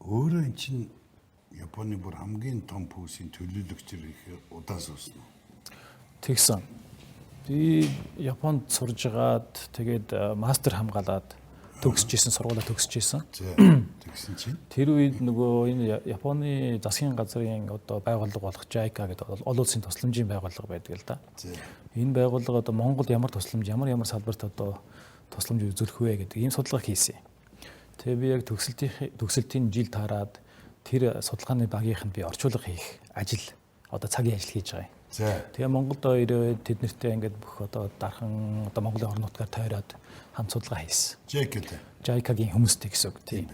Өөрөө эн чинь Японы бүр хамгийн том пүүсийн төлөөлөгчөр их удаан суусан уу? Тэгсэн. Би Японд сурж байгаад тэгээд мастер хамгаалаад төгсөж исэн, сургуулаа төгсөж исэн. Тэгсэн чинь тэр үед нөгөө энэ Японы засгийн газрын одоо байгууллага болох JICA гэдэг олон улсын тусламжийн байгууллага байдаг л да. Энэ байгууллага одоо Монголд ямар тусламж, ямар ямар салбарт одоо тусламж үзүүлэх вэ гэдэг ийм судалгаа хийсэн. Тэгээ би яг төгсөлтийн жил таарад тэр судалгааны багийнханд би орчуулга хийх ажил, одоо цагийн ажил хийж байгаа юм. Тэгээ Монголд ирээд тэд нартэй ингээд бүх одоо дархан одоо Монголын орон нутгаар тойроод хамт судалгаа хийсэн. JICA-тэй. JICA-гийн хүмүүстэй гэсэн үг тийм.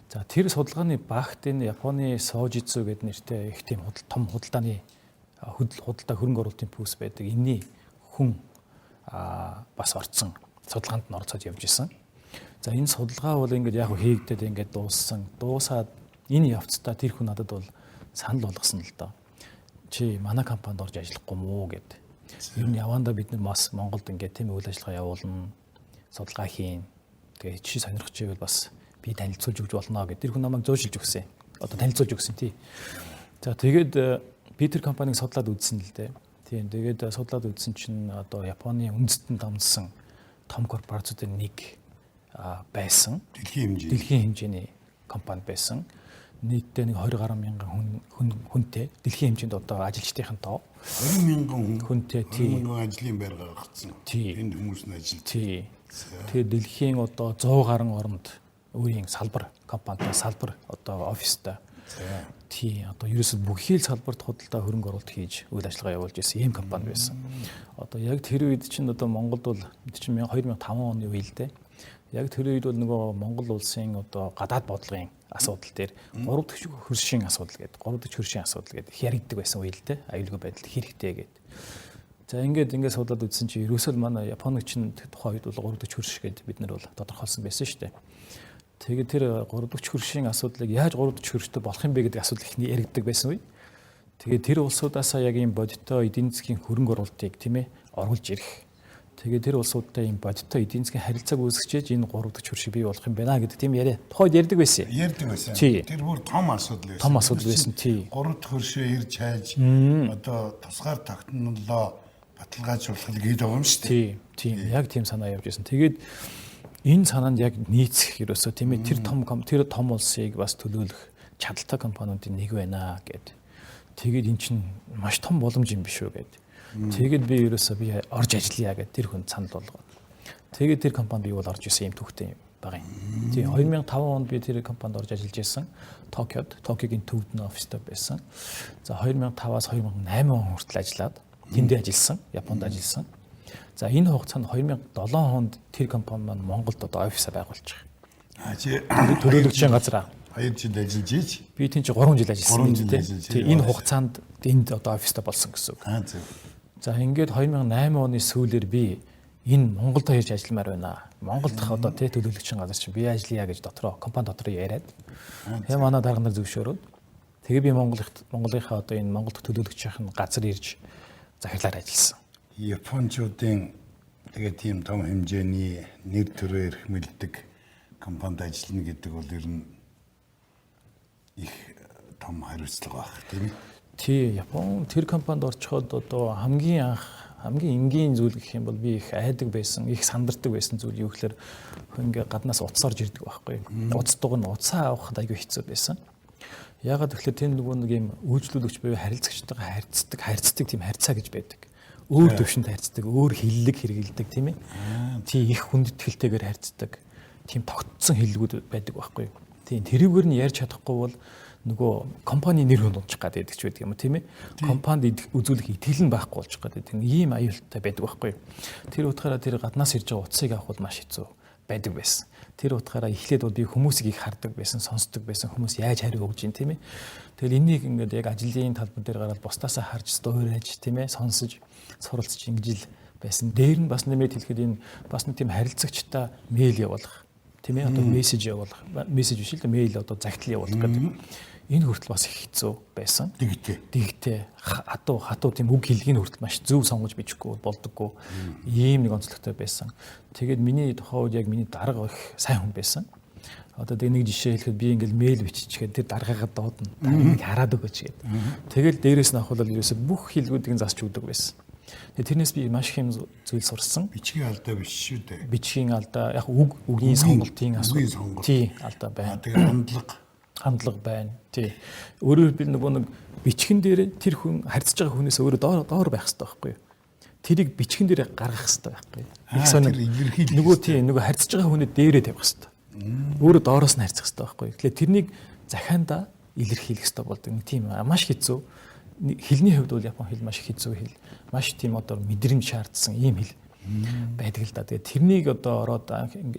За тэр судалгааны багт энэ Японы Сожитсу гэдэг нэртэй их тийм том худалдааны худалдаа хөрөнгө оруулалтын пүүс байдаг. Энийний хүн бас орцсон. Судалгаанд нь оролцоод явж исэн. За энэ судалгаа бол ингээд яг хийгдээд ингээд дууссан. Дуусаад энэ явцдаа тэр хүн надад бол санал болгосон л доо. Чи манай компанид орж ажиллахгүй мүү гэд. Ер нь явандаа бид нар бас Монголд ингээд тийм үйл ажиллагаа явуулна, судалгаа хийн. Тэгээ чи сонирхож байвал бас би танилцуулж өгч болно гэд тэр хүн намайг зөөшилж өгсөн. Одоо танилцуулж өгсөн тий. За тэгээд би тэр компаниг судлаад үзсэн л дээ. Тийм, тэгээд судлаад үзсэн чинь одоо Японы үндэстэн дамжсан том корпорацуудын нэг байсан. Дэлхийн хэмжээний компани байсан. Нийтдээ нэг 20 гаруй мянган хүнтэй дэлхийн хэмжээнд одоо ажилчдын тоо 20 мянган хүнтэй тий 20 мянган ажлын байр гаргацсан. Энд хүмүүс нь ажиллаж. Тий. Тэгээд дэлхийн одоо 100 гаруй оронд өөрийн салбар компанитай салбар одоо офистай. Тий, одоо ерөөсөө бүхий л салбарт худалдаа хөрөнгө оруулалт хийж үйл ажиллагаа явуулж ирсэн ийм компани байсан. Одоо яг тэр үед чинь одоо Монголд бол чинь 2005 оны үе л дээ. Яг тэр үед бол нөгөө Монгол улсын одоо гадаад бодлогын асуудал дээр 3 дахь хөршийн асуудал гэдэг, 3 дахь хөршийн асуудал гэдэг их яригддаг байсан үе л дээ. Аюулгүй байдалд хэрэгтэй гэдэг. За ингээд судлаад үзсэн чинь ерөөсөө манай Японы чинь тухайн үед бол 3 дахь хөрш гэдэг бид нар бол тодорхойлсон байсан шүү дээ. Тэгээд тэр 3 дахь хөршийн асуудлыг яаж 3 дахь хөрштэй болох юм бэ гэдэг асуудал ихний яригддаг байсан үе. Тэгээд тэр улсуудаасаа яг ийм бодиттой эдийн засгийн хөрөнгө оруулалтыг тийм ээ оруулж ирэх. Тэгээд тэр улсуудтай ийм бодиттой эдийн засгийн харилцааг үүсгэж энэ 3 дахь хөршийг бий болох юм байна гэдэг тийм яриа тухайд ярьдаг байсан. Ярьдаг байсан. Тэр бүр том асуудал байсан. Том асуудал байсан тий. 3 дахь хөршөө ирж хайж одоо тусгаар тогтнолоо баталгаажуулах гээд байгаа юм шүү дээ. Тий, тийм яг тийм санаа явж байсан. Тэгээд энэ санаанд яг нийцэх ерөөсөө тийм ээ тэр том улсыг бас төлөөлөх чадaltaй компаниудын нэг байна гэд. Тэгээд эн чинь маш том боломж юм биш үү гэд. Тэгээд би ерөөсөө би орж ажиллая гэд тэр хүн санал болгоод. Тэгээд тэр компанид би бол орж исэн юм түүхтэй байгаа юм. Тийм 2005 онд би тэр компанид орж ажиллаж исэн. Токиод, Токиогийн төвд нь офистой байсан. За 2005-аас 2008 он хүртэл ажиллаад тэндээ ажилласан, Японд ажилласан. За энэ хугацаанд 2007 онд тэр компани маань Монголд одоо офисаа байгуулж байгаа. Чи төлөөлөгчийн газраа 2 жил ажиллаж ийч. Би тийм чи 3 жил ажилласан. Тийм энэ хугацаанд энд одоо офистой болсон гэсэн үг. Зөв. За ингээд 2008 оны сүүлээр би энэ Монголд ирж ажилламаар байна. Монгол дахь одоо тий төлөөлөгчийн газар чинь би ажиллая гэж дотроо компани дотор яриад. Тэгээ манай дарга нар зөвшөөрөөд тэгээ би Монголынхаа одоо энэ Монгол дахь төлөөлөгчийн газар ирж захирлаар ажилласан. Япончуудын тэгээ тийм том хэмжээний нэр төрөө эрхмэлдэг компанид ажиллана гэдэг бол ер нь их том хариуцлага байх тийм ээ. Тий, Япон тэр компанид орчиход одоо хамгийн анх хамгийн энгийн зүйл гэх юм бол би их айдаг байсан, их сандардаг байсан зүйл юу гэхээр ингээ гаднаас утас орж ирдэг байхгүй. Утас дугна утсаа авахд айгүй хэцүү байсан. Яагаад гэвэл тэр нөгөө нэг юм үйлчлүүлэгч буюу харилцагчтайгаа харьцдаг тийм харьцаа гэж байдаг. Өөр төвшөнд харьцдаг, өөр хиллэг хэрэгэлдэг тийм ээ. Тий, их хүндэтгэлтэйгээр харьцдаг. Тийм тогтсон хиллэгүүд байдаг байхгүй. Тийм, тэрүүгээр нь ярьж чадахгүй бол нөгөө компани нэр хүнд унчих гээд байдаг ч байдаг юм тийм ээ. Компанид үзүүлэх итгэл нь байхгүй болчих гээд байдаг. Ийм аюултай байдаг байхгүй. Тэр утгаараа тэр гаднаас ирж байгаа утсыг авах бол маш хэцүү байдаг байсан. Тэр утгаараа эхлээд бол би хүмүүсийг их хардаг байсан, сонсдог байсан. Хүмүүс яаж хариу өгч юм тийм ээ. Тэгэл энийг ингээд яг ажлын талбар дээр гараад бусдаасаа харж дуурайж тийм ээ, сонсож, суралцж ингэж л байсан. Дээр нь бас нэмээд хэлэхэд энэ бас нэг тийм харилцагчтай мэйл явуулах тийм ээ, одоо мессеж явуулах, мессеж биш л дээ, мэйл одоо загтал явуулах гэдэг. Энэ хүртэл бас их хэцүү байсан. Дэгтэй. Хатуу тийм үг хэлгийг хүртэл маш зөв сонгож бичихгүй болдоггүй. Ийм нэг онцлогтой байсан. Тэгээд миний тухайн үед яг миний дарга их сайн хүн байсан. Одоо тэг нэг жишээ хэлэхэд би ингээл мэйл биччихээд тэр даргаагаа дуудана. Та энийг хараад өгөөч гээд. Тэгэл дээрээс нь авах бол ерөөсө бүх хэлгүүдийг засч өгдөг байсан. Тэгээ тэрнээс би маш их юм зүйл сурсан. Бичгийн алдаа биш шүү дээ. Бичгийн алдаа яг үг үгийн сонголтын асуудал. Тий, алдаа байна. Тэгээ хандлага. Хандлага байна. Тий. Өөрөөр хэлбэл нөгөө нэг бичгэн дээр тэр хүн харьцаж байгаа хүнээс өөрөө доор байх хэрэгтэй байхгүй юу? Тэрийг бичгэн дээр гаргах хэрэгтэй байхгүй юу? Их сонир илэрхийлэх. Нөгөө тий, нөгөө харьцаж байгаа хүнээ дээрээ тавих хэрэгтэй. Өөрөө доороос нь харьцах хэрэгтэй байхгүй юу? Тэгэхээр тэрнийг захиандаа илэрхийлэх хэрэгтэй болдог. Нэг тийм маш хэцүү. Хэлний хувьд бол Япон хэл маш хэцүү хэл. Маш тийм одоо мэдрэмж шаардсан ийм хэл байдаг л да. Тэгээд тэрнийг одоо ороод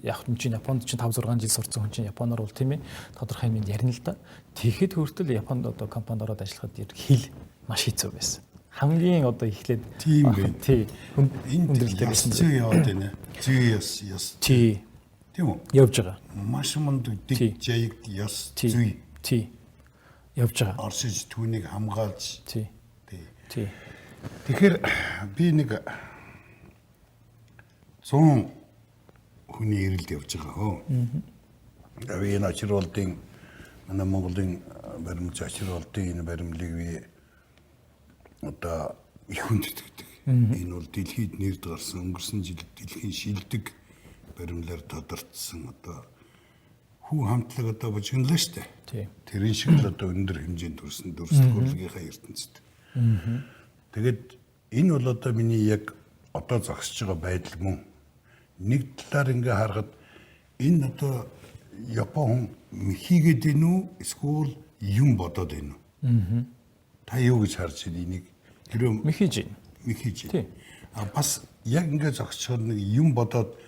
яг хүн чинь Японд чинь 5 6 жил сурцсан хүн чинь Японоор бол тийм тодорхой хэмжээнд ярина л да. Тэгэхэд хүртэл Японд одоо компанид ороод ажиллахад хэл маш хэцүү байсан. Хамгийн одоо эхлээд тийм байх. Тий. Хүндрэлтэй байсан. Зүй яваад байна. Зүй ёс ёс. Тий. Тийм үү? Явж байгаа. Маш мундаг дэг жаяг ёс зүй. Тий. Явж байгаа. Оршиж түүнийг хамгаалж. Тий. Тий. Тэгэхээр би нэг 100 хүний эрэлд явж байгаа хөө. Би энэ очруулдын манай Монголын баримлж очруулдын энэ баримлыг би одоо их хүндэтгэдэг. Энэ бол дэлхийд нэрд гарсан өнгөрсөн жил дэлхийн шилдэг баримлаар тодорцсон одоо хүү хамтлаг одоо бужигналаа штэ. Тэрэн шиг л одоо өндөр хэмжээнд төрсэн дүрслэх урлагийнхаа ертөнцид. Тэгээд энэ бол одоо миний яг одоо зогсож байгаа байдал мөн. Нэг талаар ингээ харахад энэ одоо Япон хүн хийгээд байна уу эсвэл юм бодоод байна уу? Та юу гэж харж байна энийг? Тэр мэхийж байна. Мэхийж байна. А бас яг ингээ зогсчиход нэг юм бодоод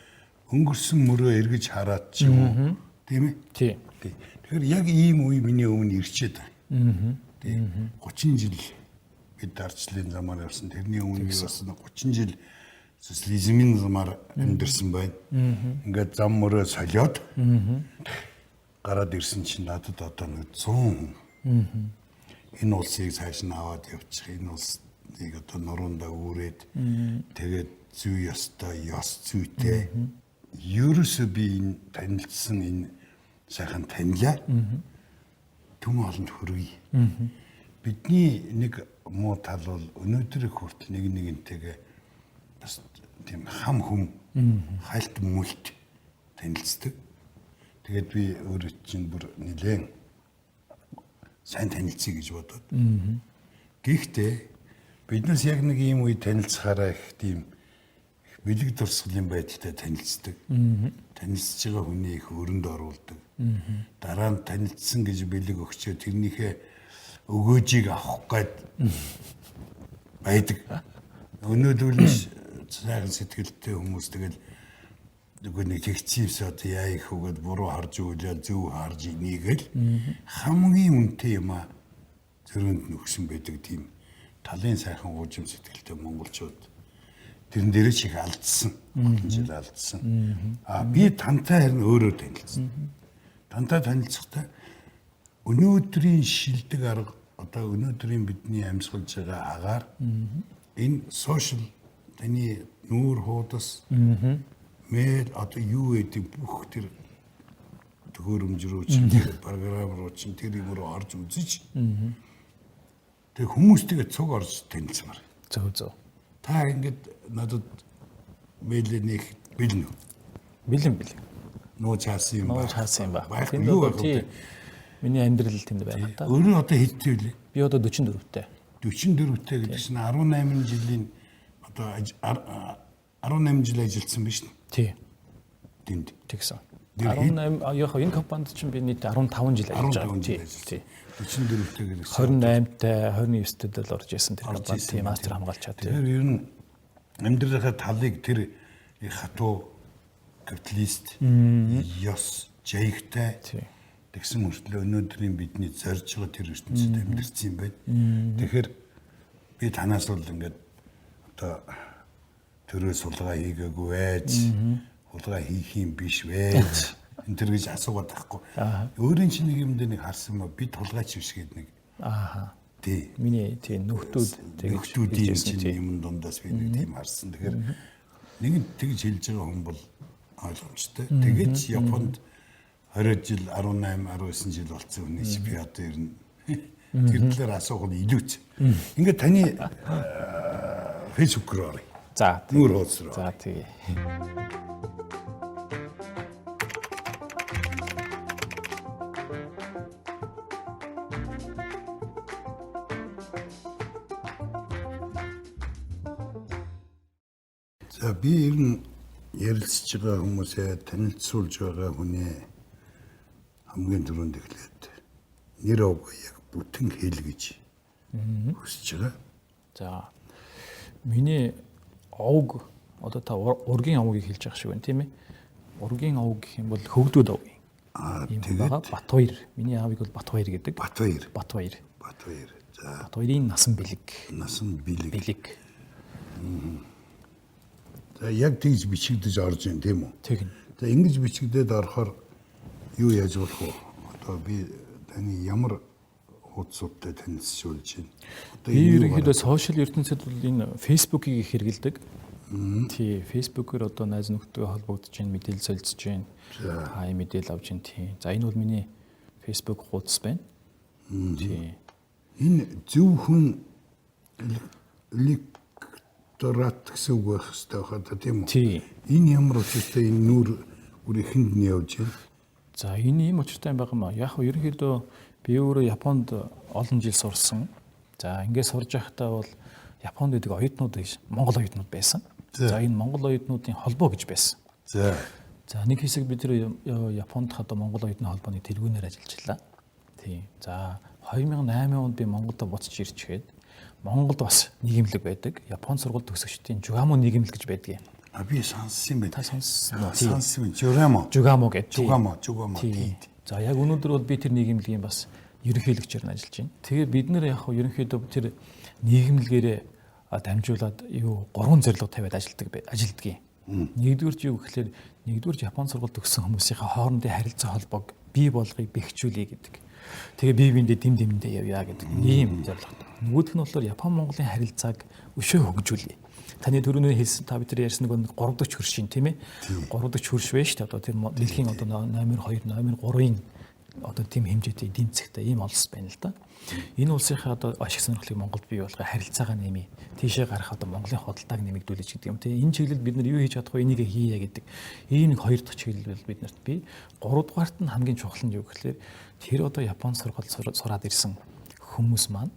өнгөрсөн мөрөө эргэж хараад ч юм уу? Тийм ээ? Тий. Тэгэхээр яг ийм үе миний өмнө ирчээд байна. Тий. 30 жил бид арчлын замаар явсан. Тэрний өмнө би бас 30 жил социализмын замаар амьдэрсэн байна. Ингээд зам мөрөө солиод гараад ирсэн чинь надад одоо нэг 100 хүн. Энэ улсыг цааш нь аваад явчих. Энэ улсыг одоо нуруундаа үүрээд тэгээд зүй ёстой, ёс зүйтэй. Ерөөсөө би энэ танилцсан энэ сайхан танилаа. Түмэн олонд хүргэе. Бидний нэг муу тал бол өнөөдрийг хүртэл нэг нэгнтэйгээ бас тийм хам хүм хальт мүлт танилцдаг. Тэгээд би өөрөө чинь бүр нэлээд сайн танилцъя гэж бодоод. Гэхдээ биднээс яг нэг ийм үе танилцахаараа их тийм их бэлэг дурсгалын байдалтай танилцдаг. Танилцж байгаа хүний их өрөнд оруулдаг. Дараа нь танилцсан гэж бэлэг өгчөө тэрнийхээ өгөөжийг авах гээд байдаг. Өнөөдөр л сайхан сэтгэлтэй хүмүүс тэгэл нөгөө нэг тэгцсэн одоо яа их үгээд буруу харж өглөө зөв харж инийгэл хамгийн үнэтэй юм а зөрөөнд нөхсөн байдаг тийм талын сайхан уужим сэтгэлтэй монголчууд тэрэн дээрээ ч их алдсан. Олон жил алдсан. А би тантай харин өөрөө танилцсан. Тантай танилцахдаа өнөөдрийн шилдэг арга одоо өнөөдрийн бидний амьсгалж байгаа агаар энэ сошиал таны нүүр хуудас мэйл одоо юу гэдэг бүх тэр төхөөрөмж рүү чинь тэр програм руу чинь тэр юм руу орж үзэж тэг хүмүүстэйгээ цуг орж танилцмаар. Зөв зөв. Та ингээд надад мэйлээ нэх бэлэн үү? Бэлэн бэлэн. Нуу чаасан юм ба. Нуу чаасан юм ба. Тэнд юу байх вэ? Миний амьдрал тэнд байгаа та. Өөрөө одоо хэдтэй вэ? Би одоо 44-тэй. 44-тэй гэдэг чинь 18 жилийн одоо 18 жил ажилласан биш үү? Тий. Тэнд. Тэгсэн. 18 яг энэ компанид чинь би нийт 15 жил ажиллаж байгаа. Тий. 44-тэй гэдэг чинь 28-тай 29-тэй л орж исэн тэр компани тийм мастер хамгаалчаа. Тэгэхээр ер нь амьдралынхаа талыг тэр их хатуу капиталист ёс жаягтай тэгсэн мөртлөө өнөөдрийн бидний зорж байгаа тэр ертөнцид амьдэрсэн юм байна. Тэгэхээр би танаас бол ингээд одоо төрөө сулгаа хийгээгүй байж, хулгай хийх юм биш байж энэ төр гэж асуугаад байхгүй. Өөрийн чинь нэг юм дээр нэг харсан ба бид хулгайч биш гээд нэг. Аа. Тий. Миний тий нөхдүүд тэгж нөхдүүдийн чинь юм дундаас би нэг тийм харсан. Тэгэхээр нэг нь тэгж хэлж байгаа хүн бол ойлгомжтой. Тэгээд Японд 20 жил 18 19 жил болсон хүний чи би одоо ер нь тэр талаар асуух нь илүүц. Ингээд таны Facebook руу оръё. За. Нүүр хуудас руу. За тэгээ. За би ер нь ярилцж байгаа хүмүүсээ танилцуулж байгаа хүнээ хамгийн түрүүнд эхлээд нэр овг яг бүтэн хэл гэж хүсэж байгаа. За миний овг одоо та ургийн овгийг хэлж байгаа шиг байна тийм ээ. Ургийн овг гэх юм бол хөгдүүд овгийн. Аа тэгээд Батбаяр. Миний аавыг бол Батбаяр гэдэг. Батбаяр. Батбаяр. Батбаяр. За Батбаярын насан бэлэг. Насан бэлэг. Бэлэг. За яг тэгж бичигдэж орж ийн тийм үү? Тэгнь. За ингэж бичигдээд орохоор юу яаж болох вэ? Одоо би таны ямар хуудасуудтай танилцуулж байна? Одоо би ерөнхийдөө сошиал ертөнцид бол энэ Facebook-ийг их хэрэглэдэг. Тий, Facebook-оор одоо найз нөхдөдөө холбогдож байна, мэдээлэл солилцож байна. За мэдээлэл авч байна тий. За энэ бол миний Facebook хуудас байна. Тий. Энэ зөвхөн лекторат гэсэн үг байх хэрэгтэй байхаа та тийм үү? Тий. Энэ ямар учиртай энэ нүүр бүр ихэнд нь явж байна? За энэ ийм учиртай юм байгаа маа. Яг нь ерөнхийдөө би өөрөө Японд олон жил сурсан. За ингээд сурж байхдаа бол Японд байдаг оюутнууд гэж Монгол оюутнууд байсан. За энэ Монгол оюутнуудын холбоо гэж байсан. За. За нэг хэсэг бид тэр Японд хадаа Монгол оюутны холбооны тэргүүнээр ажиллаж байлаа. Тийм. За 2008 онд би Монголд буцаж ирчгээд Монголд бас нийгэмлэг байдаг. Япон сургууль төгсөгчдийн Жугамо нийгэмлэг гэж байдаг юм. А би сонссон юм байна. Та сонссон уу? Сонссон юм. Жугамо. Жугамо гэдэг. Жугамо, Жугамо. Тийм. За яг өнөөдөр бол би тэр нийгэмлэгийн бас ерөнхийлөгчөөр нь ажиллаж байна. Тэгээ бид нэр яг ерөнхийдөө тэр нийгэмлэгээрээ дамжуулаад юу гурван зорилго тавиад ажилладаг юм. Нэгдүгürt юу гэхлээр нэгдүгürt Япон сургууль төгссөн хүмүүсийнхээ хоорондын харилцаа холбоог бий болгоё, бэхжүүлье гэдэг. Тэгээ бие биендээ дэм дэмдээ явъя гэдэг ийм зорилготой. Нөгөөх нь болохоор Япон Монголын харилцааг өшөө хөгжүүлье. Таны түрүүний хэлсэн та бид нар ярьсан нэг 3 дахь хөрш юм тийм ээ. 3 дахь хөрш байна шүү дээ. Одоо тэр дэлхийн одоо номер 2, номер 3-ын одоо тийм хэмжээтэй эдийн засгтай ийм улс байна л да. Энэ улсынхаа одоо ашиг сонирхлыг Монголд бий болгох харилцаагаа нэмье. Тийшээ гарах одоо Монголын худалдааг нэмэгдүүлж гэдэг юм тийм. Энэ чиглэлд бид нар юу хийж чадах вэ? Энийг хийе гэдэг. Ийм нэг хоёр дахь чиглэл бол бид нарт бий. Гуравдугаарт нь хамгийн чухал нь юу гэхлээр тэр одоо Япон сургууль сураад ирсэн хүмүүс маань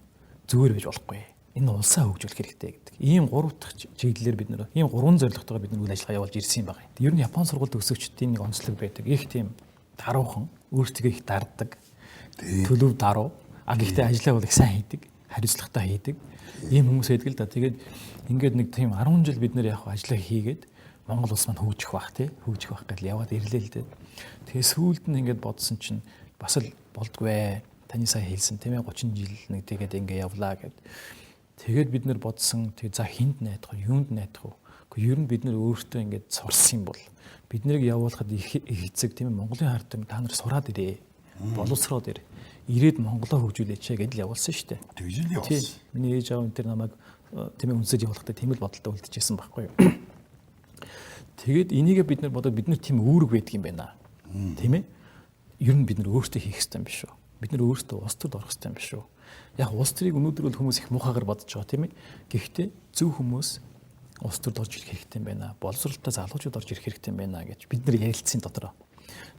зүгээр байж болохгүй. Энэ улсаа хөгжүүлэх хэрэгтэй гэдэг. Ийм гурав дахь чиглэлээр бид нар ийм гурван зорилготойгоор бид нар үйл ажиллагаа явуулж ирсэн юм байна. Ер нь Япон сургууль төгсөгчдийн нэг онцлог байдаг. Их тийм даруухан, өөртөө их дарддаг. Төлөв даруу. А гэхдээ ажлаа бол их сайн хийдэг, хариуцлагатай хийдэг. Ийм хүмүүс байдаг л да. Тэгээд ингээд нэг тийм 10 жил бид нэр яг ажлаа хийгээд Монгол улс маань хөгжих бах тий, хөгжих бах гэж яваад ирлээ л дээ. Тэгээ сүүлд нь ингээд бодсон чинь бас л болдгүй. Таны сая хэлсэн тийм ээ 30 жил нэг тэгээд ингээ явлаа гэд. Тэгээд бид нэр бодсон тэг за хинд найдах вэ? Юунд найдах вэ? Гэхдээ ер нь бид нэр өөртөө ингээд сурсан юм бол бид нарыг явуулахад их эцэг тийм ээ Монголын хард та нар сураад ирээ. Боловсроод ир. Ирээд Монголоо хөгжүүлээч гэдэл явуулсан шүү дээ. Тэгж л явуулсан. Миний ээж аав энэ төр намайг тийм ээ үнсэж явуулахдаа тийм л бодолтой үлдчихсэн байхгүй юу. Тэгээд энийгээ бид нар бодоод бид нар тийм үүрэг байдаг юм байна. Тийм ээ? Ер нь бид нар өөртөө хийх ёстой юм биш үү? Бид нар өөртөө улс төрд орох ёстой юм биш үү? Яг улс төрийг өнөөдөр бол хүмүүс их муухайгаар бодож байгаа тийм ээ. Гэхдээ зөв хүмүүс улс төрд орж ирэх хэрэгтэй юм байна. Боловсролтой залуучууд орж ирэх хэрэгтэй юм байна гэж бид нар ярилцсан дотроо.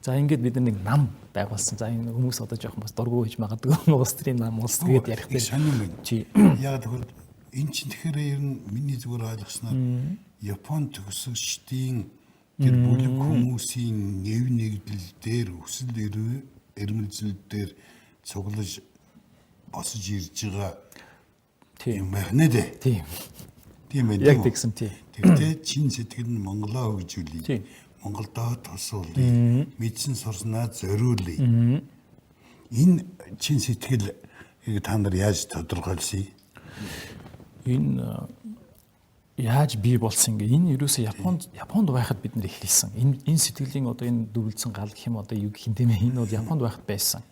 За ингээд бид нэг нам байгуулсан. За энэ хүмүүс одоо жоохон бас дургүй хийж магадгүй улс төрийн нам улс гээд ярих тийм сонин байна. Чи яг тэгвэл эн чинь тэгэхээр ер нь миний зүгээр ойлгосноор Япон төгсөгчдийн тэр бүлэг хүмүүсийн нэв нэгдэл дээр өсөл эрмэлзэл дээр цуглаж босож ирж байгаа тийм байх нэ дээ. Тийм. Тийм байх. Яг тэгсэн тий. Тэгтээ чин сэтгэл нь Монголоо хөгжүүлье. Монголдоо тусуулъя. Мэдсэн сурснаа зориулъя. Энэ чин сэтгэлийг та нар яаж тодорхойлсон юм? Энэ яаж бий болсон гэ? Энэ ерөөсөө Японд байхад бид нэр эхэлсэн. Энэ сэтгэлийн одоо энэ дүрлцэн гал гэх юм одоо юу гэх юм тийм ээ. Энэ бол Японд байхад байсан.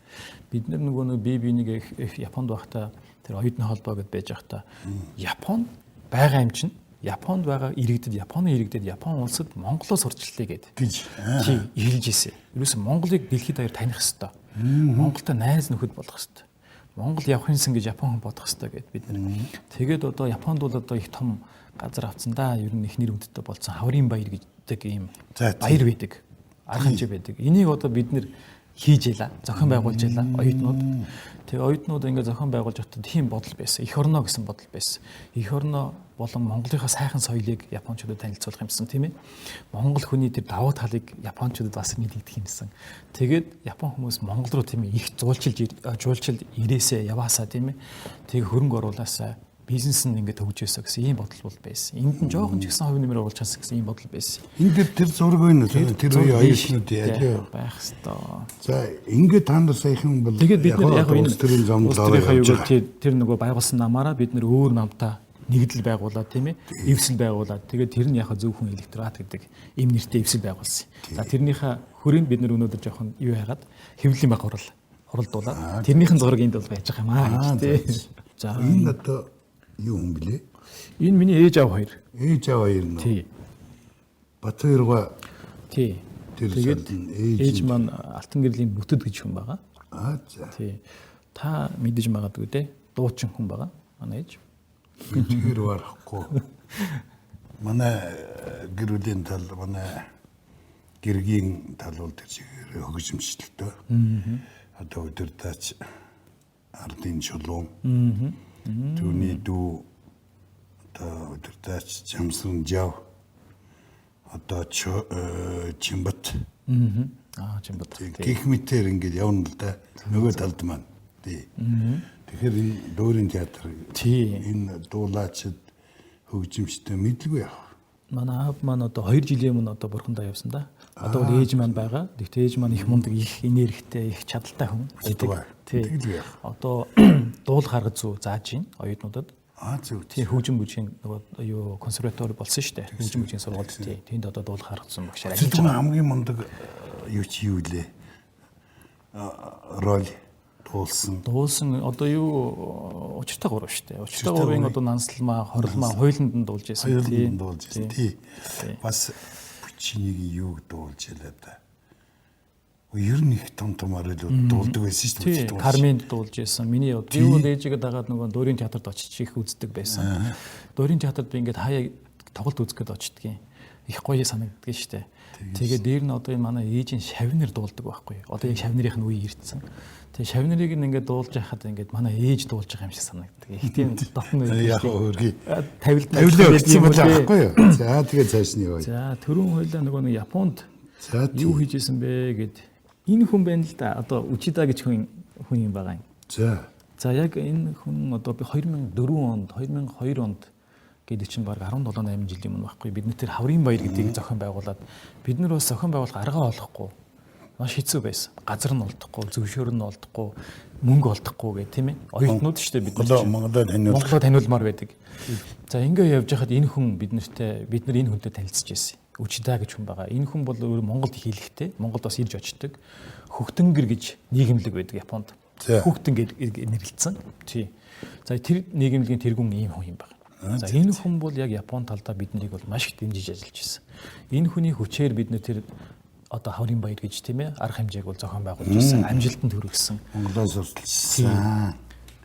Бид нар нөгөө нэг бие биенийг Японд байхдаа тэр оюутны холбоо гэдээ байж байхдаа Японд байгаа юм чинь Японд байгаа иргэдэд, Японы иргэдэд Япон улсад Монголоо сурчлалаа гэдэг. Гэж. Тий, эхэлж ирсэн. Ерөөсөн Монголыг дэлхийд даяар таних хэвээр. Монголтой найз нөхөд болох хэвээр. Монгол явах юмсан гэж Япон хүн бодох хэвээр гэд бид нэр. Тэгээд одоо Японд бол одоо их том газар авцсан да. Ер нь их нэр хүндтэй болсон хаврын баяр гэдэг ийм баяр байдаг. Арга хэмжээ байдаг. Энийг одоо бид нэр хийж ялаа. Зохион байгуулж ялаа оюутнууд. Тэгээ оюутнууд ингээ зохион байгуулж явахдаа тийм бодол байсан. Эх орноо гэсэн бодол байсан. Эх орноо болон Монголынхаа сайхан соёлыг японочдод танилцуулах юмсан, тийм ээ. Монгол хүний тэр давуу талыг японочдод бас мэдэгдэх юмсан. Тэгээд Япон хүмүүс Монгол руу, тийм ээ, их зуулчилж жуулчил ирээсээ яваасаа, тийм ээ. Тэгээ хөрөнгө оруулаасаа, бизнес нь ингээд төгжөөсөө гэсэн ийм бодол бол байсан. Энд нь жоохон ч гэсэн хувь нэмэр оруулж чадсан гэсэн ийм бодол байсан. Энэ дээр тэр зураг байна уу? Тэр үеийн оюутнууд аль байх хэвээр. За, ингээд та нар саяхан бол Тэгээд бид нар яг энэ улс төрийн замд улс төрийнхаа юугаар тэр нөгөө байгуулсан намаараа бид нар өөр намтай нэгдэл байгуулад, тийм ээ, эвсэл байгуулад, тэгээд тэр нь яг зөвхөн электорат гэдэг ийм нэртэй эвсэл байгуулсан. За, тэрнийхээ хүрээнд бид нар өнөөдөр жоохон юу яагаад хэвлэлийн баг оролдуулаад тэрнийхэн зураг энд бол байж байгаа юм аа гэж, тий. За, энэ одоо юу хүн блэ? Энэ миний ээж аав хоёр. Ээж аав хоёр нь. Тий. Бат хоёргоо. Тий. Тэр Тэгээд ээж ээж маань Алтан гэрлийн бүтэд гэж хүн байгаа. Аа, за. Тий. Та мэдэж магадгүй те. Дуучин хүн байгаа. Манай ээж. Тэгэхээр барахгүй. Манай гэр бүлийн тал, манай гэргийн тал бол тэр чигээр хөгжимчлөлтөө. Одоо өдөртөөч ардын чулуун. Түүний дүү одоо өдөртөөч Жамсан Жав, одоо Чимбат. Аа, Чимбат. Гэх мэтэр ингээд явна л да. Нөгөө талд маань. Тий. Тэгэхээр энэ дүүрийн театр. Тий. Энэ дуулаачд хөгжимчтэй мэдлгүй яах. Манай аав маань одоо 2 жилийн өмнө одоо бурхандаа явсан да. Одоо бол ээж маань байгаа. Тэгэхдээ ээж маань их мундаг, их энергитэй, их чадaltaй хүн байдаг. Тий. Тэгэл яах. Одоо дуулах арга зүй зааж байна оюутнуудад. Аа, зөв. Тий, хөгжим бүжгийн нөгөө юу консерватори болсон шүү дээ. Хөгжим бүжгийн сургуульд, тий. Тэнд одоо дуулах арга зүйн багшаар ажиллаж байгаа. Хамгийн мундаг юу чи юу лээ? Роль дуулсан. Дуулсан одоо юу Учиртай гурав шүү дээ. Учиртай гурвын одоо нансалмаа, хорлмаа хоёуланд нь дуулж байсан. Хоёуланд нь дуулж байсан. Тий. Бас Пучинигийн юуг дуулж ялаа да. Ер нь их том том оролууд дуулдаг байсан шүү дээ. Карминд дуулж байсан. Миний би бол ээжигээ дагаад нөгөө Дөрийн театрт очиж их үздэг байсан. Дөрийн театрт би ингээд хаяа тоглолт үзэх гээд очдгийн. Их гоё санагддаг шүү дээ. Тэгээд дээр нь одоо энэ манай ээжийн шавнер дуулдаг байхгүй. Одоо яг шавнерийнх нь үе ирсэн. Тэгээ шавнерыг нь ингээд дуулж байхад ингээд манай ээж дуулж байгаа юм шиг санагддаг. Их тийм дотно байдаг. Яг өөргий. Тавилд тавилаа өгсөн бол байхгүй юу? За, тэгээ цааш нь яваа. За, түрүүн хоёлаа нөгөө нэг Японд юу хийж исэн бэ гэд энэ хүн байна л да. Одоо Учида гэж хүн юм байгаа юм. За. За, яг энэ хүн одоо би 2004 онд, 2002 онд гэдэг чинь баг 17 8 жилийн өмнө байхгүй. Бид нар тэр хаврын баяр гэдгийг зохион байгуулад бид нар бас зохион байгуулах арга олохгүй маш хэцүү байсан. Газар нь олдохгүй, зөвшөөр нь олдохгүй, мөнгө олдохгүй гэх, тийм ээ. Оюутнууд шүү дээ бид нар. Монголоо таниулах. Монголоо таниулмаар байдаг. За, ингээ явж байхад энэ хүн бид нартай, бид нар энэ хүнтэй танилцж байсан. Учида гэж хүн байгаа. Энэ хүн бол өөр Монголд их хэлэхтэй. Монголд бас ирж очдог. Хөхтөнгөр гэж нийгэмлэг байдаг Японд. Хүүхдэн гэж нэрлэлсэн. Тий. За, тэр нийгэмлэгийн тэргүүн ийм хүн юм байна. За, энэ хүн бол яг Япон талдаа биднийг бол маш их дэмжиж ажиллаж байсан. Энэ хүний хүчээр бид нэр тэр одоо хаврын баяр гэж, тийм ээ, арга хэмжээг бол зохион байгуулж байсан. Амжилтанд хүргэсэн. Монголоос сурталчилсан.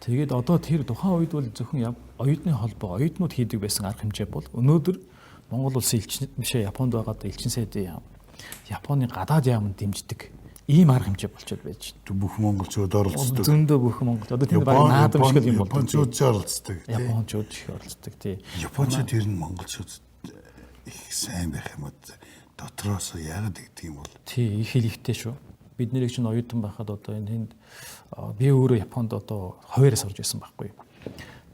Тэгээд одоо тэр тухайн үед бол зөвхөн оюутны холбоо, оюутнууд хийдэг байсан арга хэмжээ бол өнөөдөр Монгол улсын элчин биш ээ, Японд байгаа одоо элчин сайдын яам, Японы гадаад яамд дэмждэг ийм арга хэмжээ болчиход байж байна. Бүх монголчууд оролцдог. Зөндөө бүх монгол. Одоо тэнд баг наадам шиг юм болдог. Япончууд ч оролцдог. Япончууд их оролцдог, тий. Япончууд ер нь монголчууд их сайн байх юм уу? Дотроос яагаад гэдэг юм бол? Тий, их хэлэгтэй шүү. Бид нэрийг чинь оюутан байхад одоо энэ тэнд би өөрөө Японд одоо хуваараа сурж байсан байхгүй.